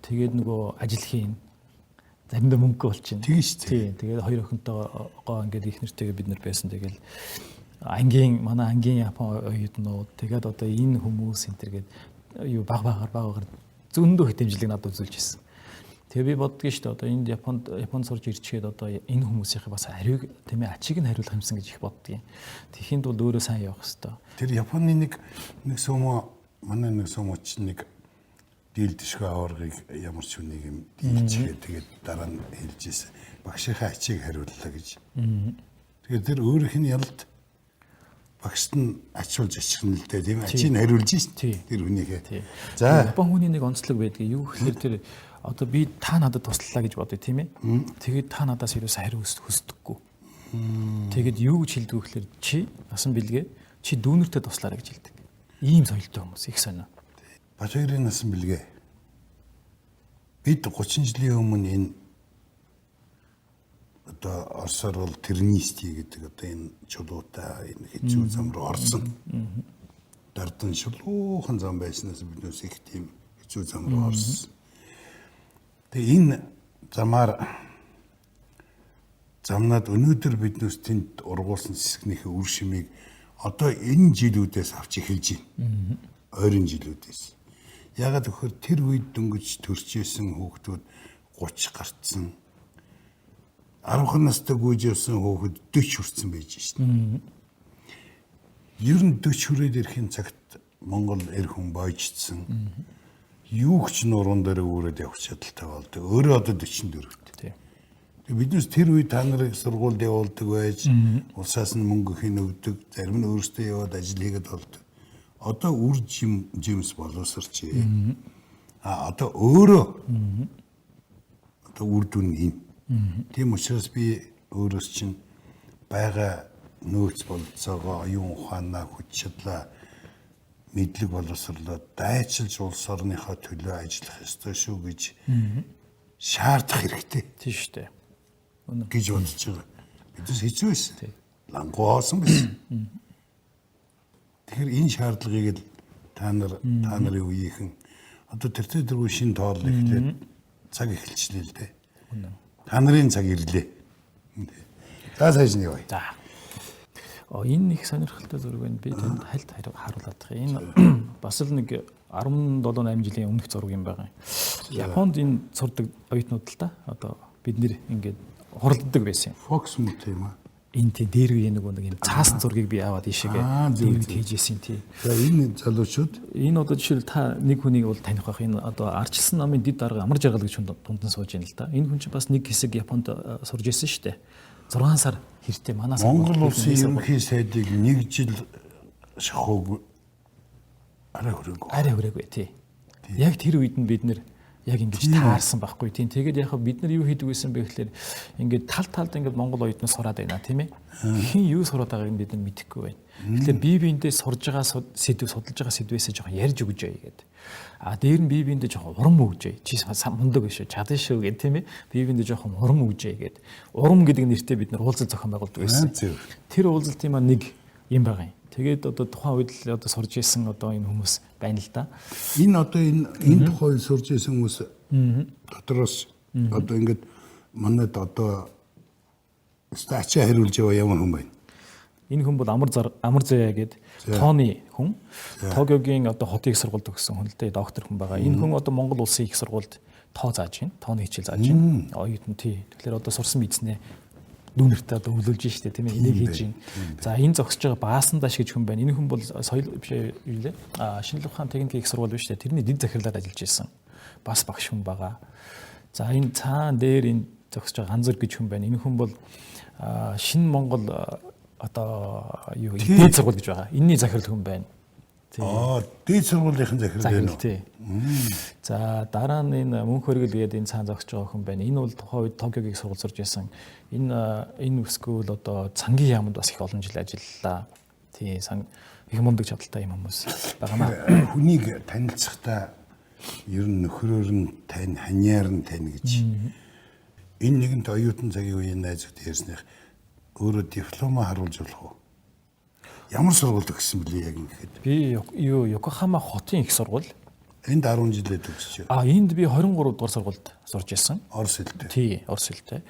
Тэгээд нөгөө ажил хийн. Заримдаа мөнгө болчихно. Тийм шүү. Тий, тэгээд хоёр охинтойгоо ингээд их нэртэйгээ бид нар байсан. Тэгэл ангийн манай ангийн Япон оюутнууд тэгээд одоо энэ хүмүүс энэ төр гээд юу баг багаар зөндөө их дэмжлэг надад үзүүлж ирсэн. Тэгээ би боддгийн шүү дээ, одоо энд Японд сурж ирчгээд одоо энэ хүмүүсийнхээ бас хариуг, тийм ээ, ачийг нь хариулах юмсан гэж их боддгийн. Тэхийн тулд өөрөө сайн явах хэвээр. Тэр Японы нэг сумоо, манай нэг сумооч нэг Дийлдэшгүй аваргыг ямар ч хүнийг юм дийлчихээ тэгээд дараа нь хэлж ирсэн. Багшийнхаа ачийг хариуллаа гэж. Тэгээд тэр өөрийнх нь ялд багшд нь ачуулж ачихна л дээ, тийм ачийг хариулж шин тэр хүнийхээ. За, Япон хүний нэг онцлог байдгийг юу гэхээр тэр одоо би та надад туслалаа гэж бодъё, тийм ээ. Тэгээд та надаас ерөөсөө хариу хүсдэггүй. Тэгээд юу гэж хэлдэг вэ гэхээр чи насан бэлгээ чи дүүнертэй туслаарай гэж хэлдэг. Ийм соёлтой хүмүүс их сонио. Бат хоёрын насан бэлгээ. Бид 30 жилийн өмнө энэ одоо Оросоор бол тернистий гэдэг одоо энэ чулуутай энэ хэцүү зам руу орсон. Дардан шулуухан зам байснаас биднээс их тийм хэцүү зам руу орсон. Тэгээ энэ замаар замнаад өнөөдөр биднээс тэнд ургуулсан зэвсгнийхээ үр шимийг одоо энэ жилүүдээс авч эхэлж байна. Ойрын жилүүдээс. Ягаад гэвэл тэр үед дөнгөж төрчихсэн хүүхдүүд 30 гарцсан. 10 настай гүйж явсан хүүхэд 40 хүрсэн байж шин. Ер нь 40 хүрээд ирэхин цагт Монгол эр хүн бойждсон. Юу ч нуруунд дээр үүрээд явах чадaltaй болдог. Өөрөө одоо 44-т. Тэгээ биднес тэр үед та нарыг сургуульд явуулдаг байж, улсаас нь мөнгө хийн өгдөг, зарим нь өөрсдөө яваад ажил хийгээд болдог. Одоо үр жимс боловсарчээ. А одоо өөрөө одоо үр дүн юм. Тийм учраас би өөрөөс чинь байгаа нөөц бололцоогоо, оюун ухаанаа, хүч чадлаа, мэдлэг боловсрлоо дайчилж улс орныхоо төлөө ажиллах ёстой шүү гэж шаардах хэрэгтэй. Тийм шүү дээ. Гэж бодож байгаа. Бидээс хэцүү байсан. Лангуу хоосон байсан. Тэгэхээр энэ шаардлагыг л та нар та нарын үеийнхэн одоо тэртээ тэргүй шин тоол эхлээд цаг эхэлчлээ л дээ. Та нарын цаг ирлээ. За, цааш нь явъя. За. Энэ их сонирхолтой зураг байна. Би танд хальт харуулад байх. Энэ бас л нэг 17 8 жилийн өмнөх зураг юм байгаа. Японд энэ сурдаг оюутнууд л та одоо бид нэр ингээд хуралддаг байсан юм. Fox мөт юм аа. Энэ тий дээр үе нэг юм цаасан зургийг би аваад ийшээгээ дээр хийж исэн тий. За, энэ залуучууд энэ одоо жишээл та нэг хүнийг бол таних байх. Энэ одоо арчилсан намын дэд дарга Амар Жаргал гэж хүн дунд нь сууж байна л да. Энэ хүн чинь бас нэг хэсэг Японд сурж исэн шүү дээ. 6 сар хэртэй манаас Монгол улсын ерөнхий сайдыг нэг жил шахууг арай хүрээгүй. Арай хүрээгүй тий. Яг тэр үед нь бид нэр яг ингэж таарсан байхгүй тийм. Тэгээд яг бид нар юу хийдэг байсан бэ гэхлээр ингээд тал талд ингээд Монгол оюутан сураад байна тийм ээ. Хэн юу сураад байгааг нь бид нар мэдэхгүй байна. Тэгэхээр бие биендээ сурж байгаа сэдв, судалж байгаа сэдвээсээ жоохон ярьж өгч яа гэдэг. А дээр нь бие биендээ жоохон урам өгч яа. Чи мундаг биш үү? Чадан шүү гэх тийм ээ. Бие биендээ жоохон урам өгч яа гэд. Урам гэдэг нэртэй бид нар уулзалт зохион байгуулдаг байсан. Тэр уулзалтын маань нэг юм байгаа юм. Тэгээд одоо тухайн үед л одоо сурж исэн одоо энэ хүмүүс байна л да. Энэ одоо энэ тухайн үед сурж исэн хүмүүс дотроос одоо ингээд манайд одоо ачаа хариулж яваа ямар хүн байна? Энэ хүн бол Амар Заяа гээд тооны хүн. Токиогийн одоо хотын их сургуульд төгссөн хүн л дээ, доктор хүн байгаа. Энэ хүн одоо Монгол улсын их сургуульд тоо зааж байна. Тооны хичээл зааж байна. Оюутан тий. Тэгэхээр одоо сурсан мэдснээ дүүнертэй одоо өвлүүлж штэ тийм ээ, энийг хийж байна. За, энэ зогсож байгаа Баасан Даш гэж хүн байна. Энэ хүн бол соёл биш юу лээ? А Шинжлэх ухааны техникийн их сургууль биш штэ. Тэрний дэд захирлаар ажиллаж исэн. Бас багш хүн байгаа. За, энэ цаан дээр энэ зогсож байгаа Ганзар гэж хүн байна. Энэ хүн бол Шинэ Монгол одоо юу дээд сургууль гэж байгаа. Энийний захирал хүн байна. Аа, дээд сургуулийнхын захирал байна уу? Тий. За, дараа нь энэ мөнх хөргөл гээд энэ цаан зогсож байгаа хүн байна. Энэ бол тухайн үед Токиогийн сургууль сурж байсан. Энэ өсгөөл одоо цангийн яамд бас их олон жил ажиллалаа. Тий, сан их мундаг чадaltaй юм хүмүүс байгаа маа. Хүнийг танилцахдаа ер нь нөхрөөр нь тань, ханьяар нь тань гэж. Энэ нэгэнт оюутан цагийн үеийн найзууд ярьсных өөрөө дипломоо харуулж болох уу? Ямар сургууль төгссөн бэлээ яг ингэхэд? Би юу Йокохама хотын их сургууль. Энд 10 жилээ төгсч. А энд би 23 дугаар сургуульд сурж исэн. Орос хэлтэй. Тий, орос хэлтэй.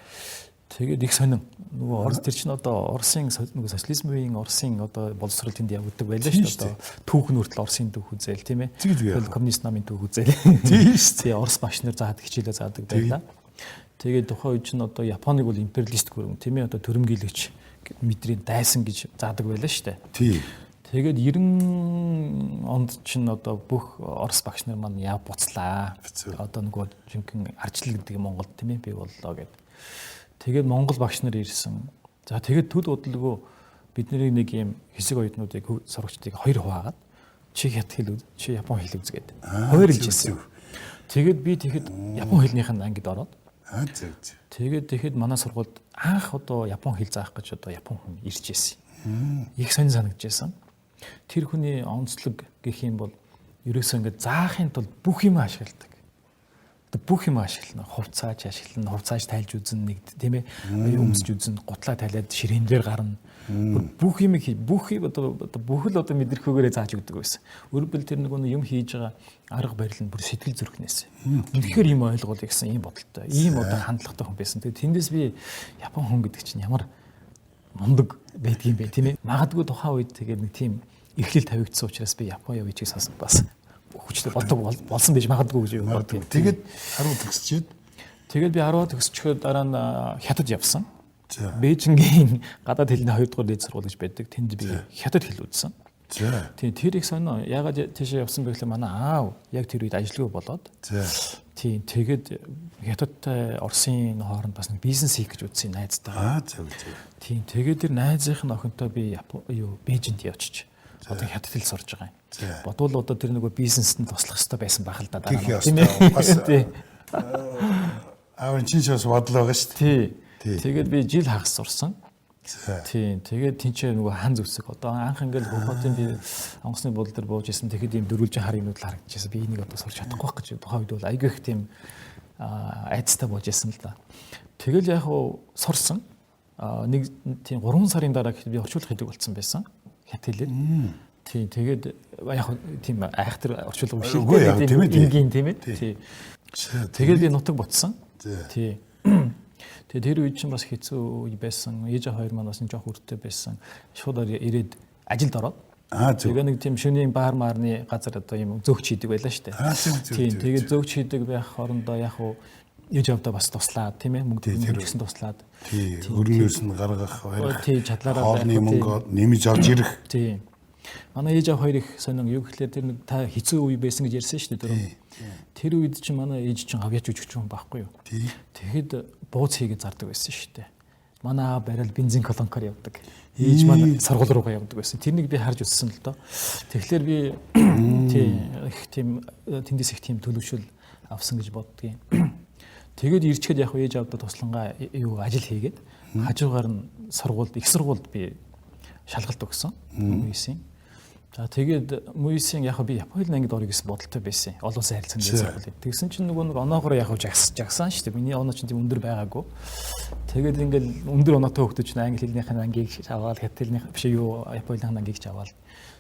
Тэгээд их сонин. Нөгөө Орос тэр чинь одоо Оросын нөгөө социализм үеийн Оросын одоо боловсрол тэнд явагддаг байлаа шүү дээ. Одоо түүх нь хүртэл Оросын түүх үзэл тийм ээ. Тэгэл коммунист намын түүх үзэл. Тийм шүү. Тий, Орос багш нар заадаг, хичээлээ заадаг байлаа. Тэгээд тухайн үед чинь одоо Японыг бол империалист гүрэн тийм ээ, одоо төрөмгийлэгч мэдрийн дайсан гэж заадаг байлаа шүү дээ. Тий. Тэгээд 90 онд чинь одоо бүх Орос багш нар маань яв буцлаа. Одоо нөгөө жинхэнэ арчлал гэдэг юм Монголд тийм ээ бий боллоо гэд. Тэгээд Монгол багш нар ирсэн. За тэгээд төд удалгүй бидний нэг юм хэсэг оюутнуудыг сурагчдыг хоёр хуваагаад чи хятад хэл үз, чи япон хэл үз гэд. Хуваарилж ирсэн. Тэгээд би тэгэхэд япон хэлнийх нь ангид ороод. Зөв зөв. Тэгээд тэгэхэд манай сургуульд анх одоо япон хэл заах гэж одоо япон хүн ирж ирсэн. Их сонин санагдаж байсан. Тэр хүний онцлог гэх юм бол ерөөсөө ингээд заахын тулд бүх юм ашигладаг. Одоо бүх юм ашиглана. Хувцаач ашиглана, хувцааж тайлж үзэн нэг тийм ээ өмсөж үзэн, гутлаа тайлаад ширээн дээр гарна. Бүх юм бүх одоо бүх л одоо мэдрэхүйгээрээ зааж өгдөг байсан. Өөрөлд тэр нэг юм хийж байгаа арга барил нь бүр сэтгэл зүрхнээс. Үнэхээр юм ойлгоол гэсэн ийм бодолтой, ийм одоо хандлагатай хүн байсан. Тэгээд тэндээс би япон хүн гэдэг чинь ямар мундаг байдгийм бэ тийм ээ. Магадгүй тухайн үед тэгээд нэг тийм эхлэл тавигдсан учраас би Япон явъя гэж бас хүчтэй боддог болсон байж магадгүй гэж боддог. Тэгээд 10 төгсчээд тэгээд би 10 төгсчөөд дараа нь Хятад явсан. Бээжингийн гадаад хэлний 2 дугаар дээд сургууль гэж байдаг. Тэнд би хятад хэл үзсэн. Тийм тэр их сонио. Ягаад тийшээ явсан бэ гэхлээр манай аав яг тэр үед ажилгүй болоод. Тийм тэгээд хятадтай Оросын хооронд бас нэг бизнес хийх гэж үзсэн найзтайгаа. Зөв зөв. Тийм тэгээд тэр найзынх нь охинтой би юу Бээжинд явчих. Одоо хятад хэл сурж байгаа юм. Бодвол одоо тэр нөгөө бизнест нь туслах хэрэгтэй байсан байх л да дараа нь. Тийм ээ. Бас аав чинь ч бас бодлоо байгаа шүү дээ. Тийм. Тэгээд би жил хагас сурсан. Тийм. Тэгээд тэнцээ нөгөө хан зүсэг. Одоо анх ингээл хотын би онгоцны буудлын дээр бууж исэн. Тэгэхэд ийм дөрвөлжин хар юмнууд л харагдчихсан. Би энийг одоо сурч чадахгүй байх гэж тухайн үед бол айгүй их тийм айцтай бууж исэн л да. Тэгэл яг уу сурсан. Нэг тийм 3 сарын дараа гэхэд би орчуулах хийдэг болсон байсан. Хятад хэлээр. Тийм. Тэгээд яг тийм айхтар орчуулга биш л дээ. Тийм энгийн тийм ээ. Тийм. Тэгээд би нутаг ботсон. Тийм. Тэгээ тэр үед чинь бас хэцүү үе байсан. Ээж хоёр маань бас жоох үрдтэй байсан. Шууд ирээд ажилд ороод. Тэгээ нэг тийм шөнийн баар маарны газар одоо юм зөөгч хийдэг байлаа шүү дээ. Тийм. Тэгээд зөөгч хийдэг байх хоорондоо яг уу ээж авдаа бас туслаад тийм ээ мөнгө гэсэн туслаад. Тийм. Өрнөөс нь гаргах барих. Тийм чадлаараа хоолны мөнгө нэмж олж ирэх. Тийм. Манай ээж аав хоёр их сонин юу гэхлээр тэр нэг та хэцүү үе байсан гэж ярьсан шүү дээ дөрөв. Тэр үед чинь манай ээж чинь гавьяач үжигч хүн байхгүй юу. Тэгэхэд бууз хийгээд зардаг байсан шүү дээ. Манай аав барайл бензин колонкоор явдаг. Ээж маань сургууль руугаа явдаг байсан. Тэрнийг би харж өссөн л доо. Тэгэхээр би тийм их тийм тэндээс их тийм төлөвшөл авсан гэж боддгийн. Тэгээд ирчгээд яг ээж аавдаа туслангаа юу ажил хийгээд хажуугаар нь сургуульд их сургуульд би шалгалт өгсөн. Мүйсийн. За тэгээд Мүйсийн яг би Японы ангид орё гэсэн бодолтой байсан. Олон улсын харилцааны сургуулийн. Тэгсэн чинь нөгөө нэг оноогоор яг жагсан шүү дээ. Миний оноо чинь тийм өндөр байгаагүй. Тэгээд ингээл өндөр оноотой хүмүүс чинь англи хэлнийх нь ангийг аваад хятад хэлнийх биш юу Японы ангийг аваад.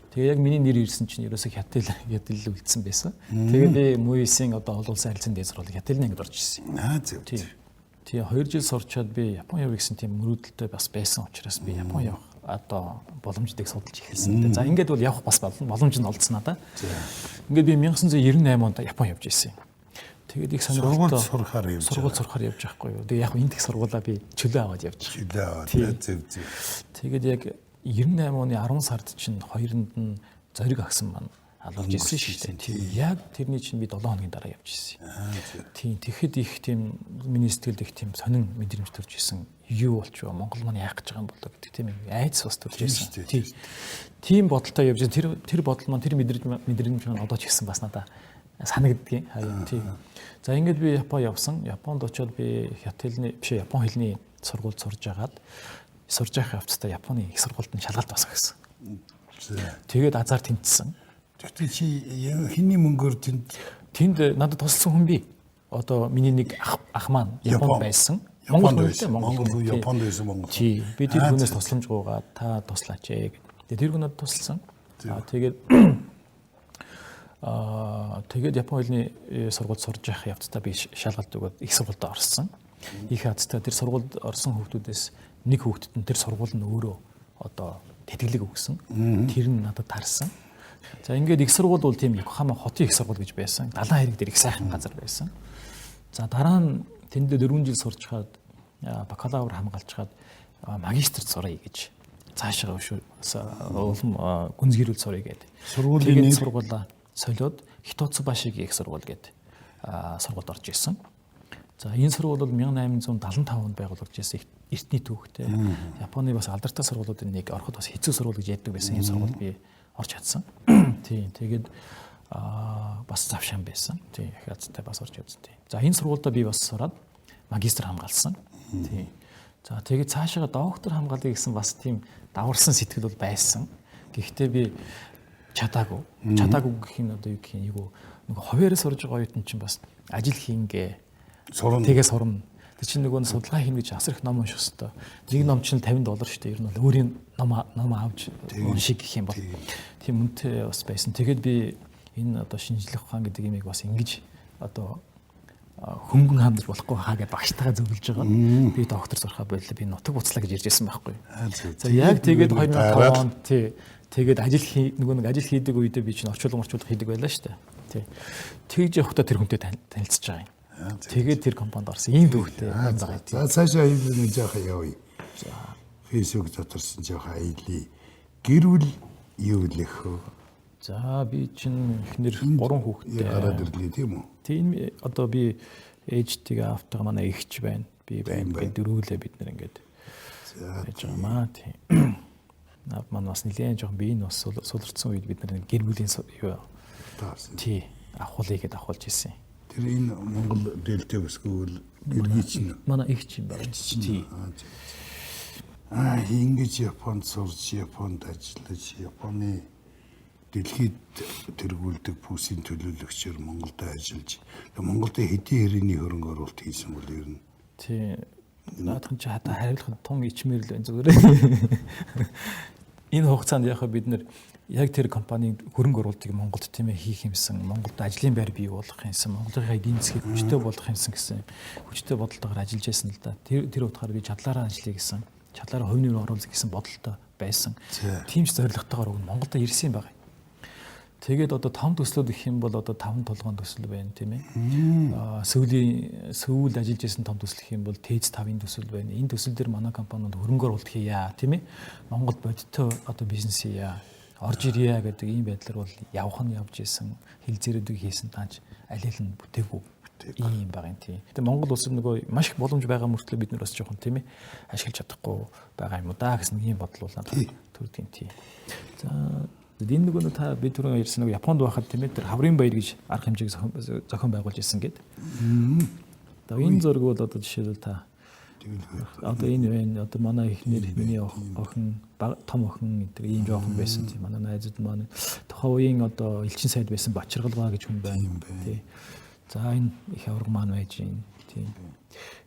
Тэгээ яг миний нэр ирсэн чинь ерөөсөө хятад хэл үлдсэн байсан. Тэгээд би Мүйсийн одоо олон улсын харилцааны сургуулийг хятад хэлний ангид орж ирсэн. Зөв. Тийм 2 жил сурчаад би Япон явъя гэсэн тийм мөрөөдөлтэй бас байсан учраас би Япон явах одоо боломждыг судалж эхэлсэн. За ингээд бол явах бас боломж нь олдсон надаа. Ингээд би 1998 онд Япон явж ирсэн. Тэгээд их сонирхолтой сургууль сурахаар явж сургууль сурахаар явж байхгүй юу. Тэгээд яг энэ их сургуулаа би чөлөө аваад явж байгаа. Чөлөө аваад зөв зөв. Тэгээд яг 98 оны 10 сард чинь хоёронд нь зориг агсан маань алуулж ирсэн шүү дээ. Яг тэрний чинь би 7 хоногийн дараа явж ирсэн. Тийм тэгэхэд их тийм миний сэтгэлд их тийм сонин мэдрэмж төрж исэн. Юу болчихоо Монгол маань яах гэж байгаа юм болоо гэдэг тийм айдас бас төрж исэн. Тийм. Тийм бодолтой явж тэр тэр бодол маань тэр мэдрэмж маань одоо ч гэсэн бас надаа санагддгийн. Тийм. За ингээд би Япон явсан. Японд очиод би хятад хэлний биш Япон хэлний сургуульд сурж агаад сурж явах явцдаа Японы их сургуульд нь шалгалт бас өгсөн. Тэгээд азар тэнцсэн. Тэгвэл чи хэний мөнгөөр тэнд надад тусалсан хүн би. Одоо миний нэг ах маань Японд байсан. Монгол байсан. Монгол Японд байсан Монгол. Тий. Би тэр хүнээс тусламж гуйгаад та туслаач ээ гэд. Тэгээд тэр хүн надад тусалсан. Тэгээд тэгээд Япон хэлний сургуульд сурж явах явцдаа би шалгалт өгөөд их сургуульд орсон. Их азтай тэр сургуульд орсон хүүхдүүдээс нэг хүүхдэд нь тэр сургууль нь өөрөө одоо тэтгэлэг өгсөн. Тэр нь надад таарсан. За ингээд их сургууль бол тийм Йокохама хотын их сургууль гэж байсан. Далайн хэрэг дээр их сайхан газар байсан. За дараа нь тэнд 4 жил сурчхаад бакалавр хамгаалчхаад магистрт сурая гэж Цаашаа улам гүнзгийрүүл сурыг гэдэг. Сургуулийн сургуулаа солиод Хитоцубашигийн их сургууль гэдэг сургуульд орж исэн. За энэ сургууль бол 1875 онд байгуулагдж ирсэн эртний түүхтэй. Японы бас алдартай сургуулиудын нэг, ороход бас хэцүү сургууль гэж ярьдаг байсан энэ сургуульд би орж чадсан. Тийм, тэгээд бас завшаан байсан. Тийм, их азтай бас орж чадсан. Тийм. За энэ сургуульдаа би бас сураад магистр хамгаалсан. Тийм. За тэгээд цаашаа доктор хамгаалъя гэсэн бас тийм даварсан сэтгэл бол байсан. Гэхдээ би чадаагүй. Чадаагүй гэх нь одоо юу гэх юм юу нөгөө хувиараа сурж байгаа оюутан чинь бас ажил хийнгээ сурна. Тэгээ сурна. Тэр чинь нөгөө судалгаа хийнэ гэж асар их ном унших хэвээр. Нэг ном чинь $50 шүү дээ. Ер нь бол өөрийн ном авч уншиг гэх юм бол тийм үнэтэй бас байсан. Тэгээд би энэ одоо шинжлэх ухаан гэдэг юмыг бас ингэж одоо хөнгөн хандаж болохгүй хаа гэж багштайгаа зөвлөж байгаа. Би доктор сурахаа боллоо. Би нутаг буцлаа гэж ярьж байсан байхгүй. За яг тэгээд 2005 онд тий тэгээд ажил нөгөө нэг ажил хийдэг үедээ би чинь орчуулга хийдэг байлаа шүү дээ. Тий. Тэгж явахдаа тэр хүнтэй танилцж байгаа юм. Тэгээд тэр компанид орсон. Ийм дүүхтэй байгаа. За цаашаа аялал нэг жаахан явъя. За Facebook доторсон жаахан аялъя. Гэр бүл юу лэх вэ? За би чинь эхнэр 3 хүүхэдтэй. Гараад ирлээ тийм үү? Тийм, одоо би ээжтэйгээ аавтайгаа манай эгч байна. Би байна. Ингээд дөрвөлээ бид нэр ингээд байж байгаа маа тийм. Наад маань бас нэлээд жоохон би энэ бас суларцсан үед бид нар гэр бүлийн юу тий авахулъя гэд авахулж ирсэн. Тэр энэ Монгол дээлтэй өсгөөл гэргий чинь манай эгч юм байна. Тий. Аа ингэж Японд сурч, Японд ажиллаж, Японы дэлхийд тэргүүлдэг пүүсийн төлөөлөгчөөр Монголд ажиллаж, Монголд хэдийн хэрээний хөрөнгө оруулалт хийсэн бол ер нь. Тий. Наадхан чи хата хариулахад тун ичмээр л байна зүгээр. Энэ хугацаанд яг бид нэр яг тэр компанийн хөрөнгө оруулалтыг Монголд тийм ээ хийх юмсан, Монголд ажлын байр бий болгох юмсан, Монголынхаа эдийн засгийг хүчтэй болгох юмсан гэсэн хүчтэй бодолтойгоор ажиллаж байсан л да. Тэр утгаар би чадлаараа ажиллая гэсэн, чадлаараа хувь нэмэр оруулах гэсэн бодолтой байсан. Тийм ч зорилготойгоор уг нь Монголд ирсэн юм байна. Тэгээд одоо том төслүүд гэх юм бол одоо 5 толгойн төсөл байна тийм ээ. Сүүл ажиллаж исэн том төсөл гэх юм бол ТЭЦ 5-ын төсөл байна. Энэ төсөл дээр манай компаниуд хөрөнгө оруулалт хийя тийм ээ. Монголд бодиттой одоо бизнес хийя, орж ирье гэдэг ийм байдлаар бол явах нь явж исэн, хил зэрэдийг хийсэн тааж аль аль нь бүтээгүй ийм байгаа юм тийм. Тэгээ Монгол улсад нөгөө маш их боломж байгаа мөртлөө бид нар бас жоохон тийм ээ ашиглаж чадахгүй байгаа юм уу да гэсэн ийм бодол бол надад төрдөг юм тийм. За энэ нөгөө та би түрүүн ярьсан нөгөө Японд байхад тийм ээ тэр хаврын баяр гэж арга хэмжээг зохион байгуулж ирсэн гээд. Одоо энэ зураг бол одоо жишээлбэл та одоо энэ байна. Одоо манай эхнэр миний охин том охин энэ ийм жоохон байсан тийм манай найзууд маань тухайн үеийн одоо элчин сайд байсан Бачиргалгаа гэж хүн байна тий. За энэ их авраг маань байж байна тийм.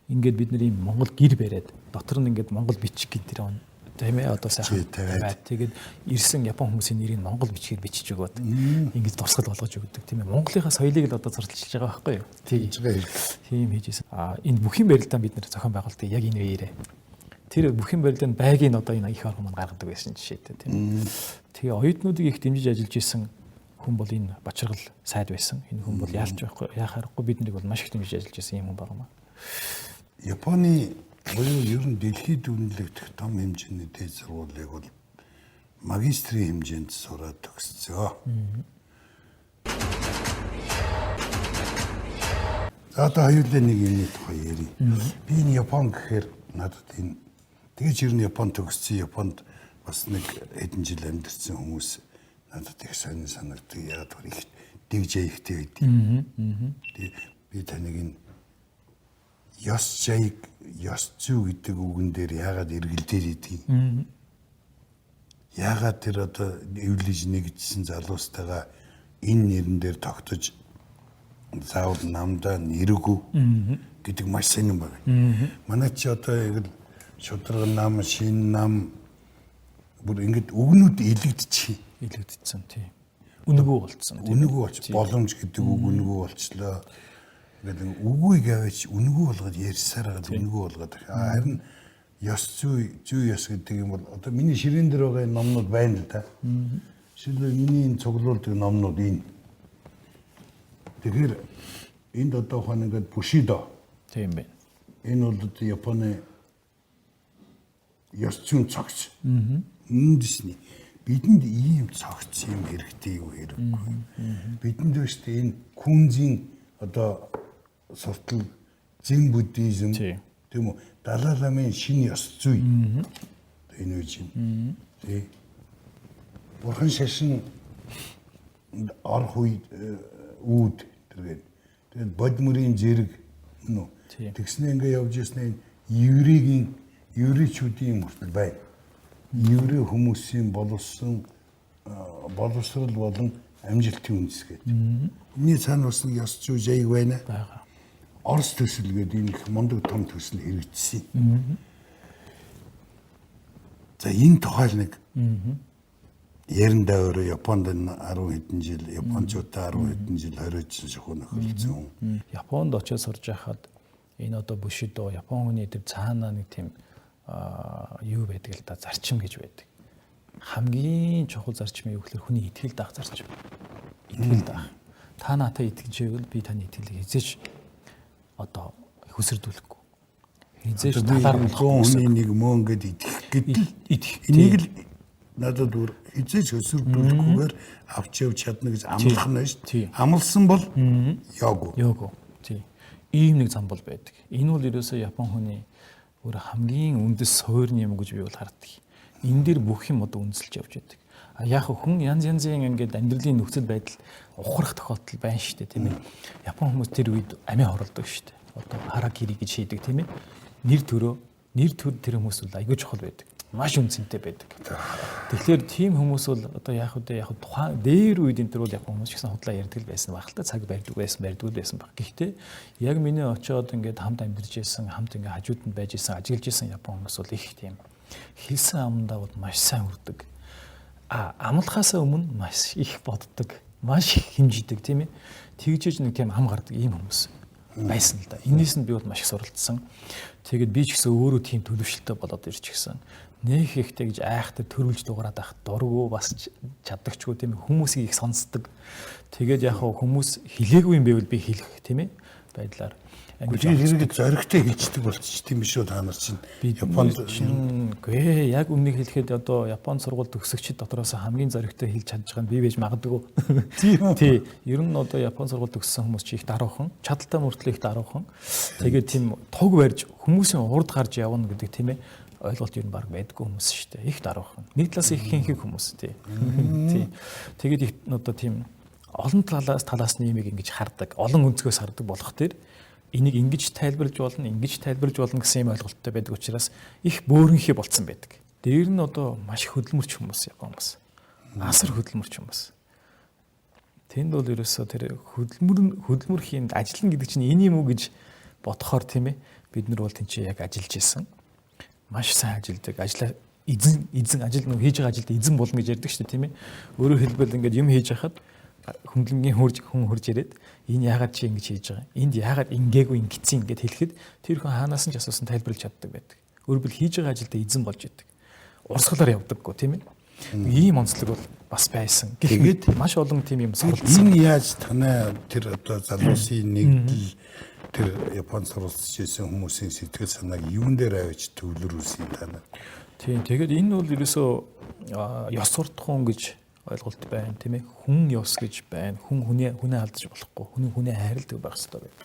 Ингээд бид нар ийм Монгол гэр бариад дотор нь ингээд Монгол бичиг гэдэг тэр тийм ээ одоо сайхан тавиад тэгээд ирсэн Япон хүмүүсийн нэрийг Монгол бичгээр бичиж өгөөд ингэж дурсгал болгож өгдөг тийм ээ. Монголынхаа соёлыг л одоо зурчилж байгаа байхгүй юу? Тийм хийж ирсэн. А энэ бүхэн барилдаан бид нэр зохион байгуулалтыг яг энэ үеэрээ. Тэр бүхэн барилдаанд байгийн одоо энэ их арга маань гаргадаг байсан жишээтэй тийм. Тэгээ оюутнуудыг их дэмжиж ажиллаж исэн хүн бол энэ Бачиргал сайд байсан. Энэ хүн бол яалч байхгүй яах аргагүй бид нарыг бол маш их дэмжиж ажиллаж исэн юм хүн байгаа маа. Японы буюу ер нь дэлхийд үнэлэгдэх том хэмжээний дээд сургуулийг бол магистрийн хэмжээнд сураад төгсцөө. За одоо хоёулаа нэг юмны тухай ярив. Би энэ Япон гэхээр надад энэ тэгэж ер нь Япон төгссөн, Японд бас нэг хэдэн жил амьдарсан хүмүүс надад их сонин санагддаг. Яг тэр их дэг жаягтай байдаг. Би таныг энэ ёс жаяг, ёс зүй гэдэг үгэн дээр яагаад эргэлдээд идэг юм? Яагаад тэр одоо эвлэж нэгдсэн залуустайгаа энэ нэрэн дээр тогтож заавал намдаа нэрэгүү гэдэг маш сонин байна. Манай чи одоо яг л шударга нам, шин нам бүр ингэж үгнүүд илэгдчихье. Илэгдсэн тий. Үнэгүй болцсон. Үнэгүй болч боломж гэдэг үг үнэгүй болчлоо. Ингээд үгүй гэвч үнэгүй болгоод ярьсаар байгаад үнэгүй болгоод. Харин ёс зүй, зүй ёс гэдэг юм бол одоо миний ширээн дээр байгаа энэ номнууд байна л да. Жишээлбэл миний энэ цуглуулдаг номнууд энэ. Тэгэхээр энд одоо ухаан ингээд Бушидо. Тийм байна. Энэ бол одоо Японы ёс зүйн цогц. Үндэсний бидэнд ийм цогц юм хэрэгтэй юу, хэрэггүй. Бидэнд биш энэ Күнзийн одоо суртал, зэн буддизм, тийм үү? Далай ламын шинэ ёс зүй. Энэ үеч юм. Тий. Бурхан шашин орох үед үүд тэргээд тэгээд бод мөрийн зэрэг нү тэгснэ ингээ явж ирсэн энэ еврейгийн еврейчүүдийн юм хүртэл байна. Еврей хүмүүсийн боловсон боловсрол болон амжилтын үндэс гэдэг. Энэний цаана бас нэг ёс зүй жайг байна. Байгаа. Орос төсөл гэдэг энэ их мундаг том төсөл хэрэгжсэн. За, энэ тухай нэг яриндаа өөрөө Японд 10 хэдэн жил, Япончуудаа 10 хэдэн жил хориодсон шахуу нөхөрлөсөн хүн. Японд очиж сурж байхад энэ одоо бушидо Япон хүний тэр цаанаа нэг тийм юу байдаг л да, зарчим гэж байдаг. Хамгийн чухал зарчим юу гэхээр хүний итгэл даах зарчим. Итгэл даах. Та надад итгэж байвал би таны итгэлийг хэзээ ч одоо хөсөрдүүлэхгүй. Хэзээ ч талаар болохгүй. Хүний нэг мөө ингээд итгэх гэдэл итгэх. Энийг л надад бүр хэзээ ч хөсөрдүүлэхгүйгээр авч явж чадна гэж амлах нь шүү дээ. Амлсан бол яагүй. Яагүй. Тий. Ийм нэг зам бол байдаг. Энэ бол ерөөсөө Япон хүний өөр хамгийн үндэс суурь юм гэж би бол хардаг. Энэ дээр бүх юм одоо үндэслэж явж байдаг. А яг хүн янз янзын ингээд амьдралын нөхцөл байдал ухрах тохиолдол байна шүү дээ, тийм ээ. Япон хүмүүс тэр үед амиа хорлодог шүү дээ. Одоо харакири гэж хийдэг, тийм ээ. Нэр төрөө, нэр төр тэр хүмүүс бол айгүй чухал байдаг. Маш үнцэнтэй байдаг. Тэгэхээр тийм хүмүүс бол одоо яг үдэ яг тухайн дээр үед энэ төр бол Япон хүмүүс ч гэсэн худлаа ярьдаг л байсан байх л та, цаг барьдаг байсан, барьдаг байсан баг. Гэхдээ яг миний очиод ингээд хамт амьдарч исэн, хамт ингээд хажууд нь байж исэн, ажиллаж исэн Япон хүмүүс бол их тийм хэлсэн амдаа бол маш сайн хүрдэг. А амлахаасаа өмнө маш их боддог, маш их хэмжидэг, тийм ээ. Тэгжээж нэг тийм ам гардаг ийм хүмүүс байсан л да. Энээс нь би бол маш их суралцсан. Тэгээд би ч гэсэн өөрөө тийм төлөвшөлтөй болоод ирж гисэн. Нэх ихтэй гэж айхтар төрүүлж дугаараад ах дургу бас чаддагчгүй, тийм хүмүүсийг их сонсдог. Тэгээд яг хүмүүс хэлээгүй юм байвал би хэлэх, тийм ээ, байдлаар ингэж хэрэг зоригтой хэлждэг болчих тийм биш үү та нар чинь Японд үгүй яг үннийг хэлэхэд одоо Японд сургууль төгсөгчд дотроос хамгийн зоригтой хэлж чадж байгаа нь би байж магадгүй. Тийм үү. Тий. Ер нь одоо Японд сургууль төгссөн хүмүүс чи их даруухан, чадaltaй мөртлөө их даруухан. Тэгээд тийм туг барьж хүмүүсийн урд гарч явна гэдэг, тийм ээ, ойлголт ер нь баг байдгүй хүмүүс шүү дээ. Их даруухан. Нэг талаас их хинхэг хүмүүс, тий. Тий. Тэгээд их одоо тийм олон талаас нь имийг ингэж хардаг, олон өнцгөөс хардаг болох тэр энийг ингэж тайлбарлаж болно, ингэж тайлбарлаж болно гэсэн юм ойлголттой байдаг учраас их бөөрөнхий болцсон байдаг. Дээр нь одоо маш хөдөлмөрч хүмүүс Япон хүмүүс. Асар хөдөлмөрч хүмүүс. Тэнд бол ерөөсөө тэр хөдөлмөр хиймд ажиллана гэдэг чинь энэ юм уу гэж бодохоор, тийм ээ, бид нар бол тэнцээ яг ажиллаж исэн. Маш сайн ажилладаг. Ажлаа эзэн эзэн ажил нөө хийж байгаа ажилд эзэн болно гэж ярьдаг шүү дээ, тийм ээ. Өөрөөр хэлбэл ингээд юм хийж хахад хүндлэнгийн хурж хүн хурж ирээд энэ яагаад чи ингэж хийж байгаа? Энд яагаад ингээгүй ингэсэн ингээд хэлэхэд тэр хүн хаанаас нь ч асуусан тайлбарлаж чаддаг байдаг. Өөрөөр хэлбэл хийж байгаа ажилдаа эзэн болж идэг. Урсгалаар явдаггүй, тийм ээ. Ийм онцлог бол бас байсан. Тэгээд маш олон тийм юм суралцсан. Энэ яаж танай тэр одоо залуусын нэгдэл тэр Японд суралцж байсан хүмүүсийн сэтгэл санааг юун дээр авч төвлөрүүлсэн та нар? Тийм, тэгээд энэ бол ерөөсөө ёс суртахуун гэж ойлголт байна, тийм ээ. Хүн ёс гэж байна. Хүн хүнээ хүнээ алдаж болохгүй. Хүн хүнээ хайрладаг байх хэрэгтэй байна.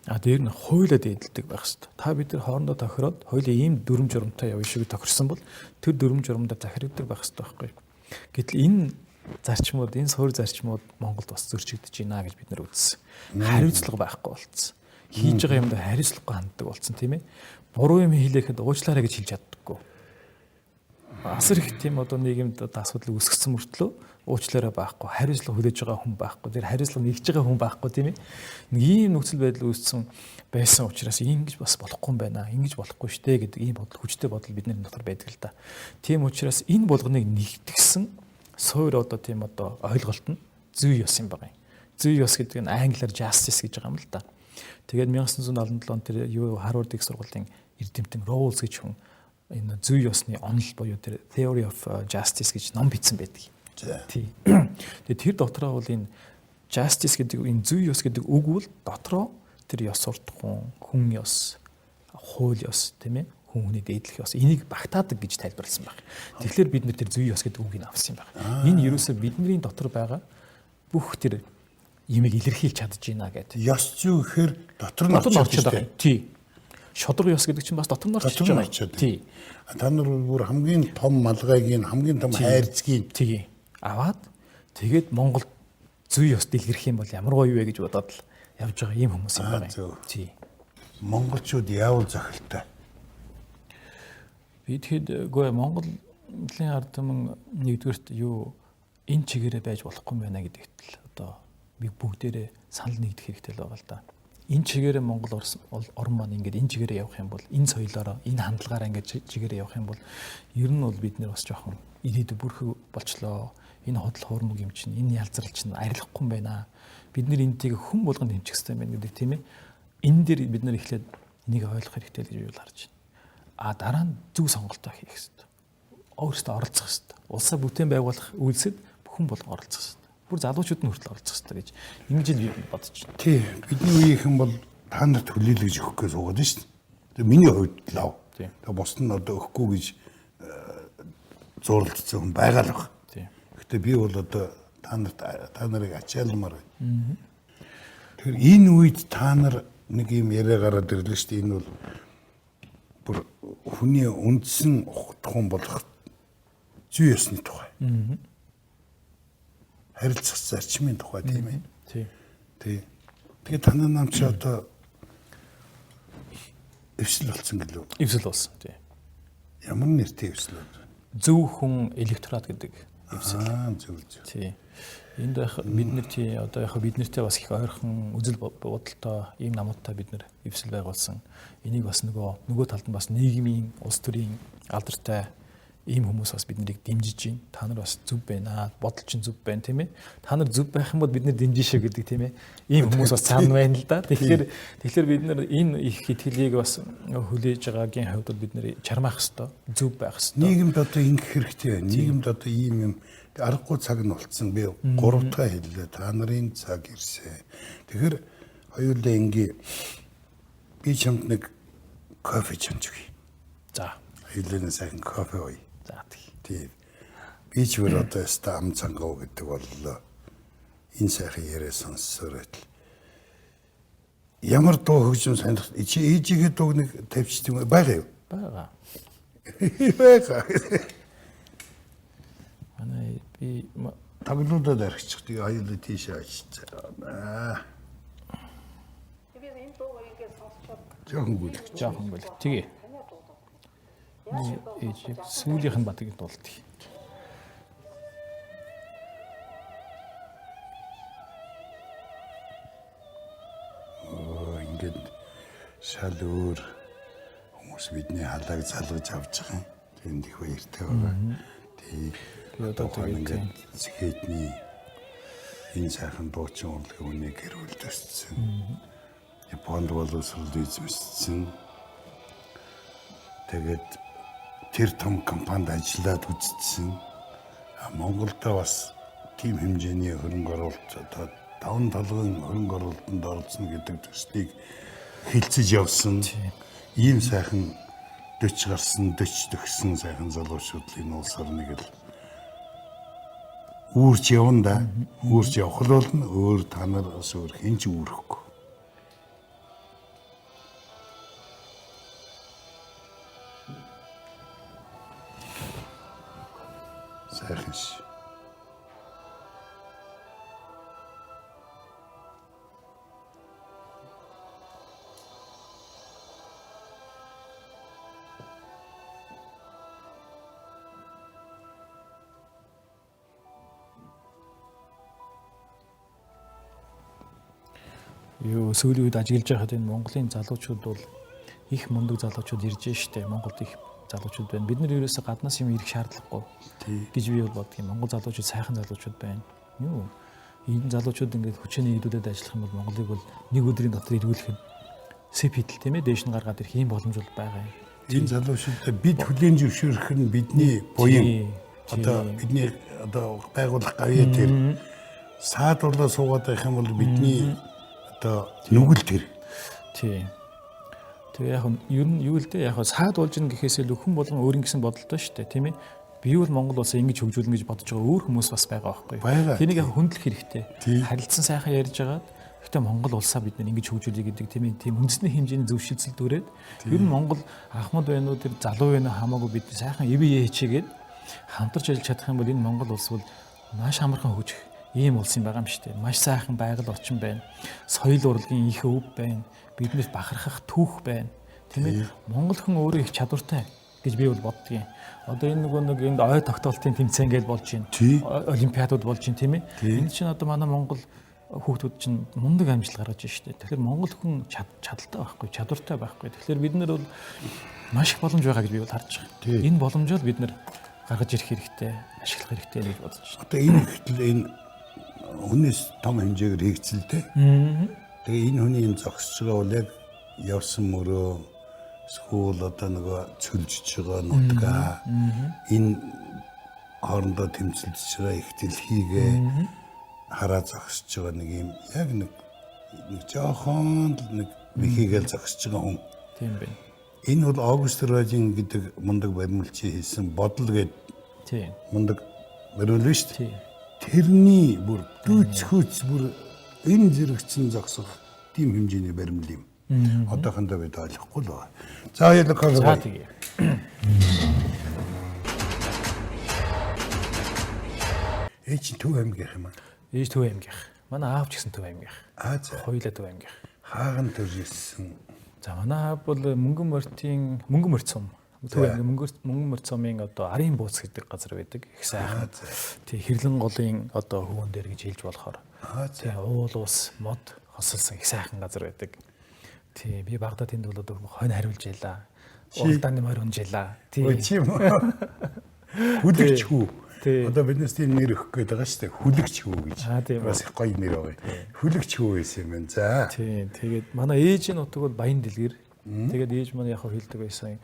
А дээр нь хуйлаа дээдэлдэг байх хэрэгтэй. Та бид нар хоорондоо тохироод хоёулаа ийм дүрм журамтай явна шиг тохирсон бол тэр дүрм журамдаа захирагддаг байх хэрэгтэй байхгүй. Гэтэл энэ зарчмууд, энэ суурь зарчмууд Монголд бас зөрчигдөж байна гэж бид нар үзсэн. Хариуцлага байхгүй болцсон. Хийж байгаа юмдаа хариуцлагагүй ханддаг болцсон, тийм ээ. Буруу юм хийлэхэд уучлаарай гэж хэлж чаддаггүй. Асар их тийм одоо нийгэмд одоо асуудал үүсгэсэн мөртлөө уучлаарай байхгүй, хариуцлага хүлээж байгаа хүн байхгүй, тэр хариуцлага нэгж байгаа хүн байхгүй, тийм ээ. Нэг ийм нөхцөл байдал үүссэн байсан учраас ингэж бас болохгүй юм байна, ингэж болохгүй штэ гэдэг ийм бодол, хүчтэй бодол бидний дотор байдаг л да. Тийм учраас энэ болгоныг нэгтгсэн суур одоо тийм одоо ойлголт нь зүй ёс юм байна. Зүй ёс гэдэг нь англиар justice гэж байгаа юм л да. Тэгээд 1977 он тэр юу Harvard их сургуулийн эрдэмтэн Rawls гэж хүн энэ зүй ёсны онол буюу тэр Theory of Justice гэж ном бичсэн байдаг. Тий. Тэгээд тэр дотроо бол энэ justice гэдэг, энэ зүй ёс гэдэг үг бол дотроо тэр ёс суртахуун, хүн ёс, хууль ёс, тийм ээ, Хүн хүний дээдлэх ёс энийг багтаадаг гэж тайлбарласан байна. Тэгэхээр бид нэр тэр зүй ёс гэдэг үгийг авсан юм байна. Энэ ерөөсөө бидний дотор байгаа бүх тэр юмыг илэрхийлж чадж байна гэдэг. Ёс зүй гэхээр дотор нь орчод байгаа. Тий. Шудраг ёс гэдэг чинь бас дотор нь орчиж байгаа. Тий. Та нар бүр хамгийн том малгайг, хамгийн том хайрцгийг тий. Аваад тэгээд Монгол зүй ёс дэлгэрэх юм бол ямар гоё вэ гэж бодоод л явж байгаа ийм хүмүүс юм байна. Тий. Монголчууд яавал зохилтой? Би тэгэхэд үгүй Монголын ард түмэн нэгдүгээрт юу энэ чигээрээ байж болохгүй юм байна гэдэгт л одоо би бүгдээрээ санал нэгдэх хэрэгтэй л байгаа л да. Энэ чигээрээ Монгол орн маань ингээд энэ чигээрээ явах юм бол энэ соёлоороо энэ хандлагаараа ингээд чигээрээ явах юм бол ер нь бол бид нэр бас жоохон ирээдүй бүрхэг болчлоо. Энэ худал хуурмаг юм чинь энэ ялзрал чинь арилахгүй юм байна. Бид нэр энтэйг хүн болгонд хэмжих хэрэгтэй юм байна гэдэг тийм ээ. Энэ дээр бид нэр эхлээд энийг ойлгох хэрэгтэй л гэж би бол харж байна. А дараа нь зөв сонголтоо хийх хэрэгтэй. Өөрсдөө оролцох хэрэгтэй. Улсаа бүтээн байгуулах үйлсэд хүн болгон оролцох хэрэгтэй. Бүр залуучууд нь хүртэл оролцох хэрэгтэй гэж ингэж л би бодож байна. Тий, бидний үеийнхэн бол та нарт хүлээлгэж өгөх гэж суугаад байна шүү дээ. Тэгээ миний хувьд лав. Тэгээ бусд нь одоо өгөхгүй гэж зурлагдсан хүн байгаа л баг. Гэхдээ би бол одоо та нарыг ачаалмаар байна. Тэгэхээр энэ үед та нар нэг юм яриа гараад ирлээ шүү дээ. Энэ бол бүр хүний үндсэн ухтхан болох зүй ёсны тухай. Харилцах зарчмын тухай тийм ээ. Тий. Тий. Тэгээд танай нам чи одоо эвсэл болсон гэлөө. Эвсэл болсон тий. Ямар нэртэй эвсэл вэ? Зөв хүн электорат гэдэг эвсэл. Зөв зөв. Тий. Энд байх бид нар тий одоо яг бид нартэй бас их ойрхон үзэл бодолтой ийм намуудтай бид нар эвсэл байгуулсан. Энийг бас нөгөө талд нь бас нийгмийн, улс төрийн алдартай ийм хүмүүс бас бид нарыг дэмжиж байна. Та нар бас зөв байна. Бодол чинь зөв байна, тийм ээ. Та нар зөв байх юм бол бид нар дэмжиж шээ гэдэг тийм ээ. Ийм хүмүүс бас цаана байна л да. Тэгэхээр бид нар энэ их итгэлийг бас хүлээж байгаагийн хувьд бол бид нар чармаах ёстой, зөв байх ёстой. Нийгэмд одоо ингэх хэрэгтэй байна. Нийгэмд одоо ийм юм аргагүй цаг нь болцсон. Би 3 дахь хэллээ. Та нарын цаг ирсэн. Тэгэхээр хоёулаа ингээ би чамд нэг кофе чамж өгье. За. Хоёулаа сайхан кофе ууя. За тий. Би ч өөр одоо өстө ам цангав гэдэг боллоо. Энэ сайхан яриа сонссоор байтал. Ямар дуу хөгжим сонирх чи ээжигээ дууг нэг тавьчих юм байгаа юу? Байгаа. Байгаа. Манай би тоглоулаад архичих. Тэгээ хоёулаа тийшээ очиж. Аа. Тэгээд энэ дууг ингээд сонсчоод жоохон гүйлэх. Жоохон гүйлэх. Тэгээ. Ээж сүүлийнх нь бадгийг дуулдаг. Оо ингээд шал өөр хүмүүс бидний халааг залгаж авч байгаа юм. Тэнд их баяртай байгаа. Тий. Одоо тэгээд зэхэдний энэ сайхан дуучин урлагийн хүний гэр бүл төссөн. Японд боловсрол эзэмшсэн. Тэгээд тэр том компанид ажиллаад үзсэн. Монголдо бас тийм хэмжээний хөрөнгө оруулалт одоо таван толгойн хөрөнгө оруулалтанд оролцоно гэдэг төслийг хилцэж явсан. Ийм сайхан 40 гарсан, 40 төгссөн сайхан залуучууд энэ улс орныг л үүрч явна да. Үүрч явах л болно. Өөр та нар бас өөр хэн ч үүрэхгүй. Сайхан ш. Юу сүүлийн үед ажиглаж байхад энэ Монголын залуучууд бол их мундаг залуучууд ирж штэ. Монголд их залуучууд байна. Бид нар ерөөсөө гаднаас юм ирэх шаардлагагүй гэж би бол боддог юм. Монгол залуучууд сайхан залуучууд байна. Юу энэ залуучууд ингээд хүчээний нийлүүлээд ажиллах юм бол Монголыг бол нэг өдрийн дотор эргүүлэхэд сэп хидэл тийм ээ дээш нь гаргаад ирэх ийм боломж бол байгаа юм. Энэ залуучуудаа бид хүлээн зөвшөөрөх нь бидний буян. Одоо бидний одоо байгуулах гавьяа тэр саадуулаа суугаад байх юм бол бидний одоо нүгэл тэр. Тий. Тэгээ яг нь ер нь юу л дээ яг саад болж ийн гэхээс илүү хүн болгон өөрийн гэсэн бодолтой шүү дээ, тийм ээ. Би бол Монгол улсаа ингэж хөгжүүлнэ гэж бодож байгаа өөр хүмүүс бас байгаа байхгүй. Тэрнийг яг хөндлөх хэрэгтэй. Харилцан сайхан ярьж агаад гэхдээ Монгол улсаа бид нар ингэж хөгжүүлье гэдэг тийм ээ, тийм үндэсний хэмжээний зөвшөлтсөл дүрээд ер нь Монгол ахмад байна уу, тэр залуу байна уу хамаагүй бид сайхан ивэ хичээгээд хамтарч ажиллаж чадах юм бол энэ Монгол улс бол маш амархан хөгжих ийм улс юм байгаа юм шүү дээ. Маш сайхан байгаль орчин байна. Соёл урлагийн их өв байна. Биднэрт бахархах түүх байна. Тийм ээ. Монгол хүн өөрөө их чадвартай гэж би бол боддгийн. Одоо энэ нөгөө нэг энд ой тогтоолтын тэмцээн гэж болж байна. Олимпиадууд болж байна, тийм ээ. Энэ чинь одоо манай Монгол хүүхдүүд чинь мундаг амжилт гаргаж байна шүү дээ. Тэгэхээр Монгол хүн чадaltaй байхгүй, чадвартай байхгүй. Тэгэхээр бид нар бол маш их боломж байгаа гэж би бол харж байгаа. Энэ боломжоо бид нар гаргаж ирэх хэрэгтэй, ашиглах хэрэгтэй гэж бодож байна. Одоо энэ ихтэл энэ хүнээс том хэмжээгээр хийгдсэн л дээ. Тэгээ энэ хүний энэ зогсож байгаа бол яг явсан мөрөө эсвэл одоо нөгөө цөлжиж байгаа нутгаа энэ хоорондоо тэмцэлдэж байгаа их дэлхийгээ хараа зогсож байгаа нэг юм яг нэг нэг жоохон л нэг михийгээл зогсож байгаа хүн. Тийм байна. Энэ бол Огюст Рожин гэдэг мундаг баримлчийн хийсэн бодол гээд мундаг баримлал шүү дээ. Тэрний бүр дүүцхүүц бүр энэ зэрэгцэн зогсох тийм хэмжээний баримлал юм. Одоохондоо бид ойлгохгүй л байна. За хоёулаа кофе. За тэгье. Ээж чинь Төв аймгийнх юм аа. Ээж Төв аймгийнх. Манай аав ч гэсэн Төв аймгийнх. Аа за. Хоёулаа Төв аймгийнх. Хааган төрж ирсэн. За манай аав бол Мөнгөн морьтын Мөнгөн морь сум. Төв аймгийн Мөнгөн морь сумын одоо Арын бууц гэдэг газар байдаг. Их сайхан. Тий, Хэрлэн голын одоо хөвөн дээр гэж хэлж болохоор. Тий, уул ус мод хосолсон их сайхан газар байдаг. Тий, би багадаа тэнд бол одоо хонь хариулж ялаа. Уралдааны морь унж ялаа. Тий. Ой тийм үү. Хүлэгч хүү. Одоо биднээс тийм нэр өгөх гээд байгаа шүү дээ. Хүлэгч хүү гэж. Бас их гоё нэр байгаа. Хүлэгч хүү байсан юм байна. За. Тий, тэгээд манай ээжийн нутаг бол Баян дэлгэр. Тэгээд ээж маань яг хэлдэг байсан.